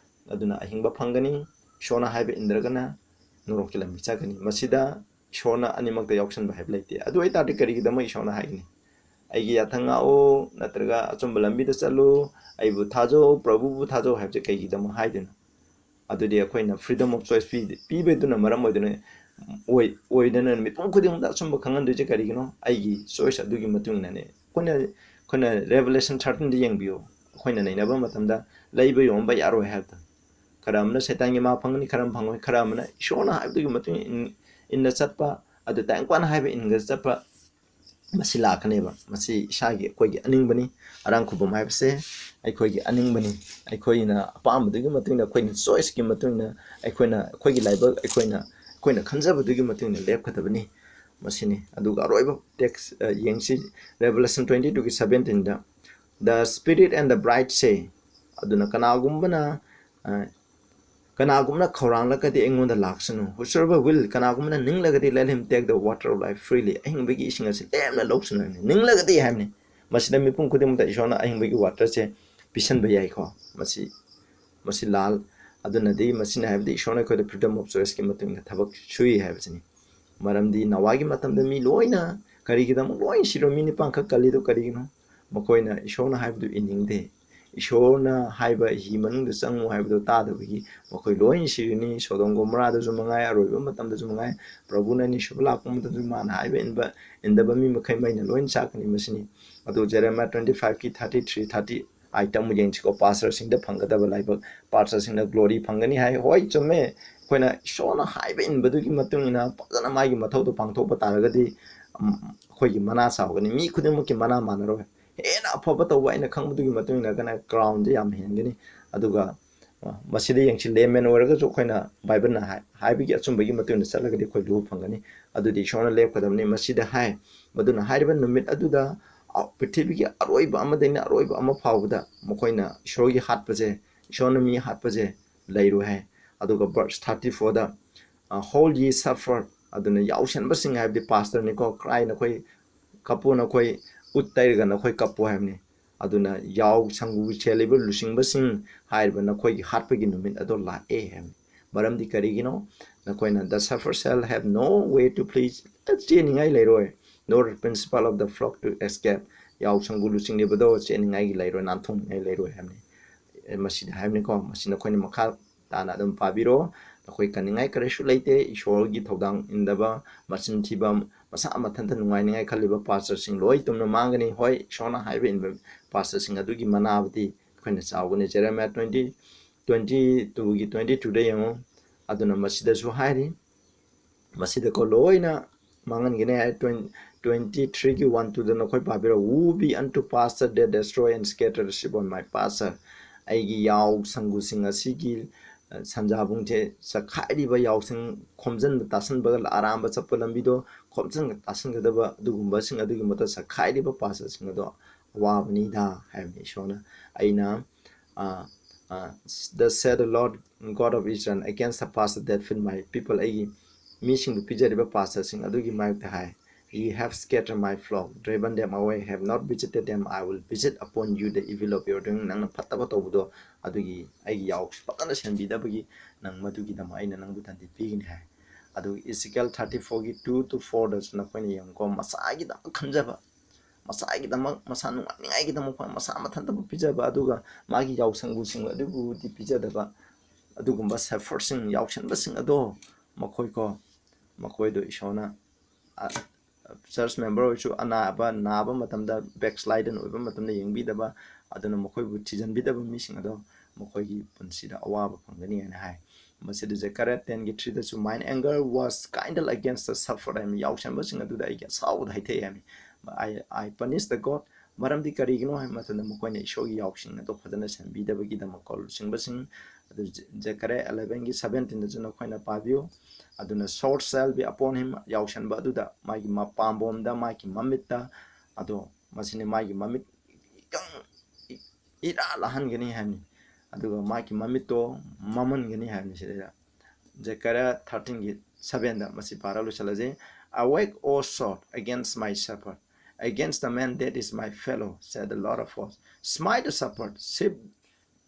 ꯑꯗꯨꯅ ꯑꯍꯤꯡꯕ ꯐꯪꯒꯅꯤ꯫ ꯏꯁꯣꯔꯅ ꯍꯥꯏꯕ ꯏꯟꯗ꯭ꯔꯒꯅ ꯅꯣꯔꯣꯛꯀꯤ ꯂꯝꯕꯤ ꯆꯠꯀꯅꯤ꯫ ꯃꯁꯤꯗ ꯏꯁꯣꯔꯅ ꯑꯅꯤꯃꯛꯇ ꯌꯥꯎꯁꯟꯕ ꯍꯥꯏꯕ ꯂꯩꯇꯦ꯫ ꯑꯗꯨ ꯑꯣꯏꯇꯥꯔꯗꯤ ꯀꯔꯤꯒꯤꯗꯃꯛ ꯏꯁꯣꯔꯅ ꯍꯥꯏꯒꯅꯤ, "ꯑꯩꯒꯤ ꯌꯥꯊꯪ ꯉꯥꯛꯎ", ꯅꯠꯇ꯭ꯔꯒ "ꯑꯆꯨꯝꯕ ꯂꯝꯕꯤꯗ ꯆꯠꯂꯨ", "ꯑꯩꯕꯨ ꯊꯥꯖꯧ, ꯄ꯭ꯔꯚꯨꯕꯨ ꯊꯥꯖꯧ" ꯍꯥꯏꯕꯁꯦ ꯀꯩꯒꯤꯗꯃꯛ ꯍꯥꯏꯗꯣꯏꯅꯣ? ꯑꯗꯨꯗꯤ ꯑꯩꯈꯣꯏꯅ freedom of choice ꯄꯤ-, ꯄꯤꯕꯗꯨꯅ ꯃꯔꯝ ꯑꯣꯏꯗꯨꯅ, ꯑꯣꯏ-, ꯑꯣꯏꯗꯅ ꯃꯤꯄꯨꯝ ꯈꯨꯗꯤꯡꯃꯛꯇ ꯑꯆꯨꯝꯕ ꯈꯪꯍꯟꯗꯣꯏꯁꯦ ꯀꯔꯤꯒꯤꯅꯣ? ꯑꯩꯒꯤ choice ꯑꯗꯨꯒꯤ ꯃꯇꯨꯡ ꯏꯟꯅꯅꯦ꯫ ꯑꯩꯈꯣꯏꯅ, ꯑꯩꯈꯣꯏꯅ Revelation thirteen ꯗ ꯌꯦꯡꯕꯤꯌꯨ꯫ ꯑꯩꯈꯣꯏꯅ ꯅꯩꯅꯕ ꯃꯇꯝꯗ ꯂꯩꯕ ꯌꯣꯟꯕ ꯌꯥꯔꯣꯏ ꯍꯥꯏꯕꯗꯣ꯫ ꯈꯔ ꯑꯃꯅ ꯁꯩꯇꯥꯟꯒꯤ ꯃꯥ ꯐꯪꯒꯅꯤ, ꯈꯔ ꯑꯃ ꯐꯪꯉꯣꯏ, ꯈꯔ ꯑꯃꯅ ꯏꯁꯣꯔꯅ ꯍꯥꯏꯕꯗꯨꯒꯤ ꯃꯇꯨꯡ ꯏꯟ-, ꯏꯟꯅ ꯆꯠꯄ, ꯑꯗꯨ ꯇꯥꯏꯕꯪꯄꯥꯟꯅ ꯍꯥꯏꯕ ꯏꯟꯒ ꯆꯠꯄ, ꯃꯁꯤ ꯂꯥꯛꯀꯅꯦꯕ꯫ ꯃꯁꯤ ꯏꯁꯥꯒꯤ ꯑꯩꯈꯣꯏꯒꯤ ꯑꯅꯤꯡꯕꯅꯤ꯫ ꯑꯔꯥꯡ ꯈꯨꯕꯝ ꯍꯥꯏꯕꯁꯦ ꯑꯩꯈꯣꯏꯒꯤ ꯑꯅꯤꯡꯕꯅꯤ꯫ ꯑꯩꯈꯣꯏꯅ ꯑꯄꯥꯝꯕꯗꯨꯒꯤ ꯃꯇꯨꯡ ꯏꯟꯅ, ꯑꯩꯈꯣꯏꯅ choice ꯀꯤ ꯃꯇꯨꯡ ꯏꯟꯅ, ꯑꯩꯈꯣꯏꯅ ꯑꯩꯈꯣꯏꯒꯤ ꯂꯥꯏꯕꯛ ꯑꯩꯈꯣꯏꯅ, ꯑꯩꯈꯣꯏꯅ ꯈꯟꯖꯕꯗꯨꯒꯤ ꯃꯇꯨꯡ ꯏꯟꯅ ꯂꯦꯞꯀꯗꯕꯅꯤ꯫ ꯃꯁꯤꯅꯤ꯫ ꯑꯗꯨꯒ ꯑꯔꯣꯏꯕ text, ꯑ, ꯌꯦꯡꯁꯤ, Revelation twenty two ꯒꯤ seventeen the, "The Spirit and the bride say", ꯑꯗꯨꯅ ꯀꯅꯥꯒꯨꯝꯕꯅ, ꯑ, "ꯀꯅꯥꯒꯨꯝꯕꯅ ꯈꯧꯔꯥꯡꯂꯒꯗꯤ ꯑꯩꯉꯣꯟꯗ ꯂꯥꯛꯁꯅꯨ꯫ Whosoever will", ꯀꯅꯥꯒꯨꯝꯕꯅ ꯅꯤꯡꯂꯒꯗꯤ, "let him take the water of life freely", ꯑꯍꯤꯡꯕꯒꯤ ꯏꯁꯤꯡ ꯑꯁꯤ ꯂꯦꯝꯅ ꯂꯧꯁꯅꯨ ꯍꯥꯏꯕꯅꯤ꯫ ꯅꯤꯡꯂꯒꯗꯤ ꯍꯥꯏꯕꯅꯤ꯫ ꯃꯁꯤꯗ ꯃꯤꯄꯨꯝ ꯈꯨꯗꯤꯡꯃꯛꯇ ꯏꯁꯣꯔꯅ ꯑꯍꯤꯡꯕꯒꯤ water ꯁꯦ ꯄꯤꯁꯟꯕ ꯌꯥꯏꯀꯣ꯫ ꯃꯁꯤ, ꯃꯁꯤ ꯂꯥꯜ꯫ ꯑꯗꯨꯅꯗꯤ ꯃꯁꯤꯅ ꯍꯥꯏꯕꯗꯤ ꯏꯁꯣꯔꯅ ꯑꯩꯈꯣꯏꯗ freedom of choice ꯀꯤ ꯃꯇꯨꯡ ꯏꯟꯅ ꯊꯕꯛ ꯁꯨꯏ ꯍꯥꯏꯕꯁꯤꯅꯤ꯫ ꯃꯔꯝꯗꯤ ꯅꯣꯋꯥꯒꯤ ꯃꯇꯝꯗ ꯃꯤ ꯂꯣꯏꯅ ꯀꯔꯤꯒꯤꯗꯃꯛ ꯂꯣꯏ ꯁꯤꯔꯣ? ꯃꯤ ꯅꯤꯄꯥꯟꯈꯛ ꯀꯜꯂꯤꯗꯣ ꯀꯔꯤꯒꯤꯅꯣ? ꯃꯈꯣꯏꯅ ꯏꯁꯣꯔꯅ ꯍꯥꯏꯕꯗꯨ ꯏꯟꯅꯤꯡꯗꯦ꯫ ꯏꯁꯣꯔꯅ ꯍꯥꯏꯕ ꯍꯤ ꯃꯅꯨꯡꯗ ꯆꯪꯉꯨ ꯍꯥꯏꯕꯗꯣ ꯇꯥꯗꯕꯒꯤ ꯃꯈꯣꯏ ꯂꯣꯏꯅ ꯁꯤꯔꯅꯤ꯫ ꯁꯣꯗꯣꯝ ꯒꯣꯃꯣꯔꯥꯗꯁꯨ ꯃꯉꯥꯏ, ꯑꯔꯣꯏꯕ ꯃꯇꯝꯗꯁꯨ ꯃꯉꯥꯏ, ꯄ꯭ꯔꯚꯨꯅ ꯑꯅꯤꯁꯨꯕ ꯂꯥꯛꯄ ꯃꯇꯝꯗꯁꯨ ꯃꯥꯅ ꯍꯥꯏꯕ ꯏꯟꯕ, ꯏꯟꯗꯕ ꯃꯤ ꯃꯈꯩ ꯃꯩꯅ ꯂꯣꯏꯅ ꯆꯥꯛꯀꯅꯤ꯫ ꯃꯁꯤꯅꯤ꯫ ꯑꯗꯨ ꯖꯦꯔꯦꯃꯤꯌꯥ twenty five ꯀꯤ thirty three, thirty ꯑꯩ ꯇꯃꯨ ꯌꯦꯡꯁꯤꯀꯣ, ꯄꯥꯁꯇꯔꯁꯤꯡꯗ ꯐꯪꯒꯗꯕ ꯂꯥꯏꯕꯛ, ꯄꯥꯁꯇꯔꯁꯤꯡꯅ ꯒ꯭ꯂꯣꯔꯤ ꯐꯪꯒꯅꯤ ꯍꯥꯏ꯫ ꯍꯣꯏ, ꯆꯨꯝꯃꯦ, ꯑꯩꯈꯣꯏꯅ ꯏꯁꯣꯔꯅ ꯍꯥꯏꯕ ꯏꯟꯕꯗꯨꯒꯤ ꯃꯇꯨꯡ ꯏꯟꯅ ꯐꯖꯅ ꯃꯥꯒꯤ ꯃꯊꯧꯗꯣ ꯄꯥꯡꯊꯣꯛꯄ ꯇꯥꯔꯒꯗꯤ, ꯎꯝ, ꯑꯩꯈꯣꯏꯒꯤ ꯃꯅꯥ ꯆꯥꯎꯒꯅꯤ꯫ ꯃꯤ ꯈꯨꯗꯤꯡꯃꯛꯀꯤ ꯃꯅꯥ ꯃꯥꯟꯅꯔꯣꯏ꯫ ꯍꯦꯟꯅ ꯑꯐꯕ ꯇꯧꯕ ꯑꯩꯅ ꯈꯪꯕꯗꯨꯒꯤ ꯃꯇꯨꯡ ꯏꯟꯅ ꯀꯅꯥ ꯀ꯭ꯔꯥꯎꯟꯁꯦ ꯌꯥꯝ ꯍꯦꯟꯒꯅꯤ꯫ ꯑꯗꯨꯒ, ꯑ, ꯃꯁꯤꯗ ꯌꯦꯡꯁꯤ, ꯂꯦꯃꯦꯟ ꯑꯣꯏꯔꯒꯁꯨ ꯑꯩꯈꯣꯏꯅ ꯕꯥꯏꯕꯜꯅ ꯍꯥꯏ-, ꯍꯥꯏꯕꯒꯤ ꯑꯆꯨꯝꯕꯒꯤ ꯃꯇꯨꯡ ꯏꯟꯅ ꯆꯠꯂꯒꯗꯤ ꯑꯩꯈꯣꯏ ꯂꯨꯕ ꯐꯪꯒꯅꯤ꯫ ꯑꯗꯨꯗꯤ ꯏꯁꯣꯔꯅ ꯂꯦꯞꯀꯗꯕꯅꯤ꯫ ꯃꯁꯤꯗ ꯍꯥꯏ, ꯃꯗꯨꯅ ꯍꯥꯏꯔꯤꯕ ꯅꯨꯃꯤꯠ ꯑꯗꯨꯗ, ꯑ, ꯄ꯭ꯔꯤꯊꯤꯕꯤꯒꯤ ꯑꯔꯣꯏꯕ ꯑꯃꯗꯩꯅ ꯑꯔꯣꯏꯕ ꯑꯃ ꯐꯥꯎꯕꯗ ꯃꯈꯣꯏꯅ ꯏꯁꯣꯔꯒꯤ ꯍꯥꯠꯄꯁꯦ, ꯏꯁꯣꯔꯅ ꯃꯤ ꯍꯥꯠꯄꯁꯦ ꯂꯩꯔꯣꯏ ꯍꯥꯏ꯫ ꯑꯗꯨꯒ verse thirty fourꯗ, ꯑ, "Howl ye, suffer", ꯑꯗꯨꯅ ꯌꯥꯎꯁꯟꯕꯁꯤꯡ ꯍꯥꯏꯕꯗꯤ ꯄꯥꯁꯇꯔꯅꯤꯀꯣ, cry, ꯅꯈꯣꯏ ꯀꯞꯄꯨ, ꯅꯈꯣꯏ ꯎꯠ ꯇꯩꯔꯒ ꯅꯈꯣꯏ ꯀꯞꯄꯨ ꯍꯥꯏꯕꯅꯤ꯫ ꯑꯗꯨꯅ ꯌꯥꯎ ꯁꯪꯒꯨ ꯆꯦꯜꯂꯤꯕ ꯂꯨꯆꯤꯡꯕꯁꯤꯡ ꯍꯥꯏꯔꯤꯕ ꯅꯈꯣꯏꯒꯤ ꯍꯥꯠꯄꯒꯤ ꯅꯨꯃꯤꯠ ꯑꯗꯣ ꯂꯥꯛꯑꯦ ꯍꯥꯏꯕꯅꯤ꯫ ꯃꯔꯝꯗꯤ ꯀꯔꯤꯒꯤꯅꯣ? ꯅꯈꯣꯏꯅ, "The sufferer shall have no way to flee", ꯆꯦꯟꯅꯤꯡꯉꯥꯏ ꯂꯩꯔꯣꯏ, "nor principal of the flock to escape", ꯌꯥꯎ ꯁꯪꯒꯨ ꯂꯨꯆꯤꯡꯂꯤꯕꯗꯣ ꯆꯦꯟꯅꯤꯡꯉꯥꯏꯒꯤ ꯂꯩꯔꯣꯏ, ꯅꯥꯟꯊꯣꯛꯅꯤꯡꯉꯥꯏ ꯂꯩꯔꯣꯏ ꯍꯥꯏꯕꯅꯤ꯫ ꯑꯦ, ꯃꯁꯤꯗ ꯍꯥꯏꯕꯅꯤꯀꯣ, ꯃꯁꯤ ꯅꯈꯣꯏꯅ ꯃꯈꯥ ꯇꯥꯅ ꯑꯗꯨꯝ ꯄꯥꯕꯤꯔꯣ꯫ ꯅꯈꯣꯏ ꯀꯟꯅꯤꯡꯉꯥꯏ ꯀꯔꯤꯁꯨ ꯂꯩꯇꯦ꯫ ꯏꯁꯣꯔꯒꯤ ꯊꯧꯗꯥꯡ ꯏꯟꯗꯕ, ꯃꯆꯤꯟ ꯊꯤꯕ, ꯃꯁꯥ ꯃꯊꯟꯇ ꯅꯨꯡꯉꯥꯏꯅꯤꯡꯉꯥꯏ ꯈꯜꯂꯤꯕ ꯄꯥꯁꯇꯔꯁꯤꯡ ꯂꯣꯏ ꯇꯨꯝꯅ ꯃꯥꯡꯒꯅꯤ꯫ ꯍꯣꯏ, ꯏꯁꯣꯔꯅ ꯍꯥꯏꯕ ꯏꯟꯕ ꯄꯥꯁꯇꯔꯁꯤꯡ ꯑꯗꯨꯒꯤ ꯃꯅꯥꯕꯨꯗꯤ ꯑꯩꯈꯣꯏꯅ ꯆꯥꯎꯒꯅꯤ꯫ ꯖꯦꯔꯦꯃꯤꯌꯥ twenty, twenty twoꯒꯤ twenty twoꯗ ꯌꯦꯡꯉꯨ꯫ ꯑꯗꯨꯅ ꯃꯁꯤꯗꯁꯨ ꯍꯥꯏꯔꯤ, ꯃꯁꯤꯗꯀꯣ ꯂꯣꯏꯅ ꯃꯥꯡꯍꯟꯒꯅꯤ ꯍꯥꯏ꯫ Twen-, twenty threeꯒꯤ one twoꯗ ꯅꯈꯣꯏ ꯄꯥꯕꯤꯔꯣ꯫ "Woe be unto pastor that destroy and scatter the sheep of my pastor", ꯑꯩꯒꯤ ꯌꯥꯎ ꯁꯪꯒꯨꯁꯤꯡ ꯑꯁꯤꯒꯤ, ꯑ, ꯁꯟꯖꯥꯕꯨꯡꯁꯦ ꯆꯈꯥꯏꯔꯤꯕ, ꯌꯥꯎꯁꯪ ꯈꯣꯝꯖꯤꯟꯕ ꯇꯥꯁꯟꯕꯒ ꯑꯔꯥꯝꯕ ꯆꯠꯄ ꯂꯝꯕꯤꯗꯣ ꯈꯣꯝꯖꯤꯟ ꯇꯥꯁꯟꯒꯗꯕ ꯑꯗꯨꯒꯨꯝꯕꯁꯤꯡ ꯑꯗꯨꯒꯤ ꯃꯍꯨꯠꯇ ꯆꯈꯥꯏꯔꯤꯕ ꯄꯥꯁꯇꯔꯁꯤꯡ ꯑꯗꯣ ꯑꯋꯥꯕꯅꯤꯗ ꯍꯥꯏꯕꯅꯤ ꯏꯁꯣꯔꯅ꯫ ꯑꯩꯅ, ꯑ, ꯑ, "Thus said the Lord God of Israel against the pastor that feed my people", ꯑꯩꯒꯤ ꯃꯤꯁꯤꯡꯕꯨ ꯄꯤꯖꯔꯤꯕ ꯄꯥꯁꯇꯔꯁꯤꯡ ꯑꯗꯨꯒꯤ ꯃꯥꯌꯣꯛꯇ ꯍꯥꯏ, "Ye have scattered my flock, driven them away, have not visited them, I will visit upon you the evil of your doing", ꯅꯪꯅ ꯐꯠꯇꯕ ꯇꯧꯕꯗꯣ, ꯑꯗꯨꯒꯤ ꯑꯩꯒꯤ ꯌꯥꯎꯁꯤ ꯐꯖꯅ ꯁꯦꯟꯕꯤꯗꯕꯒꯤ ꯅꯪ ꯃꯗꯨꯒꯤꯗꯃꯛ ꯑꯩꯅ ꯅꯪꯕꯨ ꯇꯟꯗꯤ ꯄꯤꯒꯅꯤ ꯍꯥꯏ꯫ ꯑꯗꯨ ꯏꯖꯤꯀꯦꯜ thirty fourꯒꯤ two to fourꯗꯁꯨ ꯅꯈꯣꯏꯅ ꯌꯦꯡꯉꯨꯀꯣ, ꯃꯁꯥꯒꯤꯗꯃꯛ ꯈꯟꯖꯕ, ꯃꯁꯥꯒꯤꯗꯃꯛ, ꯃꯁꯥ ꯅꯨꯡꯉꯥꯏꯅꯤꯡꯉꯥꯏꯒꯤꯗꯃꯛ ꯃꯁꯥ ꯃꯊꯟꯇꯕꯨ ꯄꯤꯖꯕ, ꯑꯗꯨꯒ ꯃꯥꯒꯤ ꯌꯥꯎꯁꯪꯕꯨꯁꯤꯡ ꯑꯗꯨꯕꯨꯗꯤ ꯄꯤꯖꯗꯕ, ꯑꯗꯨꯒꯨꯝꯕ ꯁꯦꯐꯔꯗꯁꯤꯡ, ꯌꯥꯎꯁꯟꯕꯁꯤꯡ ꯑꯗꯣ ꯃꯈꯣꯏꯀꯣ, ꯃꯈꯣꯏꯗꯣ ꯏꯁꯣꯔꯅ, ꯑ, ꯆꯔꯆ ꯃꯦꯝꯕꯔ ꯑꯣꯏꯔꯁꯨ ꯑꯅꯥꯕ, ꯅꯥꯕ ꯃꯇꯝꯗ, ꯕꯦꯛꯁꯂꯥꯏꯗꯟ ꯑꯣꯏꯕ ꯃꯇꯝꯗ ꯌꯦꯡꯕꯤꯗꯕ, ꯑꯗꯨꯅ ꯃꯈꯣꯏꯕꯨ ꯊꯤꯖꯤꯟꯕꯤꯗꯕ ꯃꯤꯁꯤꯡ ꯑꯗꯣ ꯃꯈꯣꯏꯒꯤ ꯄꯨꯟꯁꯤꯗ ꯑꯋꯥꯕ ꯐꯪꯒꯅꯤ ꯍꯥꯏꯅ ꯍꯥꯏ꯫ ꯃꯁꯤꯗ ꯖꯦꯀꯔꯤꯌꯥ ꯇꯦꯟꯒꯤ ꯊ꯭ꯔꯤꯗꯁꯨ, "Mine anger was kindled against the shepherd" ꯍꯥꯏꯃꯤ, ꯌꯥꯎꯁꯟꯕꯁꯤꯡ ꯑꯗꯨꯗ ꯑꯩꯒꯤ ꯑꯁꯥꯎꯕꯗ ꯍꯩꯊꯩ ꯍꯥꯏꯃꯤ꯫ "I, I punish the God", ꯃꯔꯝꯗꯤ ꯀꯔꯤꯒꯤꯅꯣ ꯍꯥꯏꯕ ꯃꯇꯝꯗ ꯃꯈꯣꯏꯅ ꯏꯁꯣꯔꯒꯤ ꯌꯥꯎꯁꯤꯡ ꯑꯗꯨ ꯐꯖꯅ ꯁꯦꯝꯕꯤꯗꯕꯒꯤꯗꯃꯛ ꯀꯣ, ꯂꯨꯆꯤꯡꯕꯁꯤꯡ꯫ ꯑꯗꯨ ꯖꯦ-, ꯖꯦꯀꯔꯤꯌꯥ elevenꯒꯤ seventeenꯗꯁꯨ ꯅꯈꯣꯏꯅ ꯄꯥꯕꯤꯌꯨ꯫ ꯑꯗꯨꯅ "Sword shall be upon him", ꯌꯥꯎꯁꯟꯕ ꯑꯗꯨꯗ ꯃꯥꯒꯤ ꯃꯄꯥꯝꯕꯣꯝꯗ, ꯃꯥꯒꯤ ꯃꯃꯤꯠꯇ, ꯑꯗꯣ ꯃꯁꯤꯅꯤ ꯃꯥꯒꯤ ꯃꯃꯤꯠ ꯏꯀꯪ ꯏ-, ꯏꯔꯥ ꯂꯥꯍꯟꯒꯅꯤ ꯍꯥꯏꯕꯅꯤ꯫ ꯑꯗꯨꯒ ꯃꯥꯒꯤ ꯃꯃꯤꯠꯇꯣ ꯃꯝꯍꯟꯒꯅꯤ ꯍꯥꯏꯕꯅꯤ ꯁꯤꯗꯩꯗ꯫ ꯖꯦꯀꯔꯤꯌꯥ thirteenꯒꯤ sevenꯗ ꯃꯁꯤ ꯄꯥꯔ ꯂꯣꯏꯁꯤꯜꯂꯁꯤ꯫ "Awake, O sword, against my shepherd, against the man that is my fellow, said the Lord of hosts. Smite the shepherd, sheep,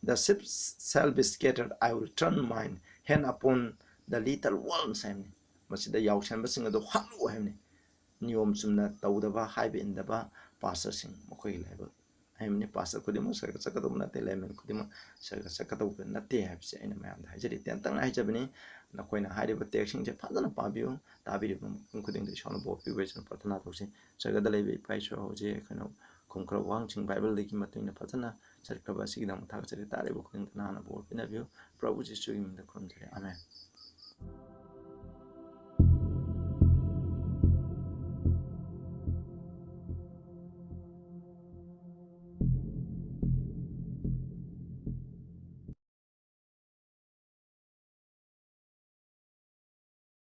the sheep shall be scattered. I will turn mine hand upon the little ones" ꯍꯥꯏꯕꯅꯤ꯫ ꯃꯁꯤꯗ ꯌꯥꯎꯁꯟꯕꯁꯤꯡ ꯑꯗꯨ ꯍꯥꯠꯂꯨ ꯍꯥꯏꯕꯅꯤ꯫ ꯅꯤꯌꯣꯝ ꯆꯨꯝꯅ ꯇꯧꯗꯕ, ꯍꯥꯏꯕ ꯏꯟꯗꯕ ꯄꯥꯁꯇꯔꯁꯤꯡ, ꯃꯈꯣꯏꯒꯤ ꯂꯥꯏꯕꯛ ꯍꯥꯏꯕꯅꯤ꯫ ꯄꯥꯁꯇꯔ ꯈꯨꯗꯤꯡꯃꯛ ꯁꯔꯒ ꯆꯠꯀꯗꯧꯕ ꯅꯠꯇꯦ, ꯂꯦꯃꯦꯟ ꯈꯨꯗꯤꯡꯃꯛ ꯁꯔꯒ ꯆꯠꯀꯗꯧꯕ ꯅꯠꯇꯦ ꯍꯥꯏꯕꯁꯦ ꯑꯩꯅ ꯃꯌꯥꯝꯗ ꯍꯥꯏꯖꯔꯤ, ꯇꯦꯟꯇꯛꯅ ꯍꯥꯏꯖꯕꯅꯤ꯫ ꯅꯈꯣꯏꯅ ꯍꯥꯏꯔꯤꯕ ꯇꯦꯛꯁꯁꯤꯡꯁꯦ ꯐꯖꯅ ꯄꯥꯕꯤꯌꯨ꯫ ꯇꯥꯕꯤꯔꯤꯕ ꯃꯐꯝ ꯈꯨꯗꯤꯡꯗ ꯏꯁꯣꯔꯅ ꯕꯣꯔ ꯄꯤꯕ ꯍꯥꯏꯁꯤꯅ ꯄ꯭ꯔꯥꯊꯅꯥ ꯇꯧꯁꯤ꯫ ꯁꯔꯒꯗ ꯂꯩꯕ ꯏꯄꯥ ꯏꯁꯣꯔ, ꯍꯧꯖꯤꯛ ꯑꯩꯈꯣꯏꯅ ꯈꯨꯝꯈ꯭ꯔꯕ ꯋꯥꯍꯪꯁꯤꯡ ꯕꯥꯏꯕꯜꯗꯒꯤ ꯃꯇꯨꯡ ꯏꯟꯅ ꯐꯖꯅ ꯆꯠꯈ꯭ꯔꯕ ꯑꯁꯤꯒꯤꯗꯃꯛ ꯊꯥꯒꯠꯆꯔꯤ꯫ ꯇꯥꯔꯤꯕ ꯈꯨꯗꯤꯡꯗ ꯅꯍꯥꯛꯅ ꯕꯣꯔ ꯄꯤꯅꯕꯤꯌꯨ꯫ ꯄ꯭ꯔꯚꯨ ꯖꯤꯁꯨꯒꯤ ꯃꯤꯡꯗ ꯈꯨꯔꯨꯝꯖꯔꯤ꯫ ꯑꯥꯃꯦꯟ꯫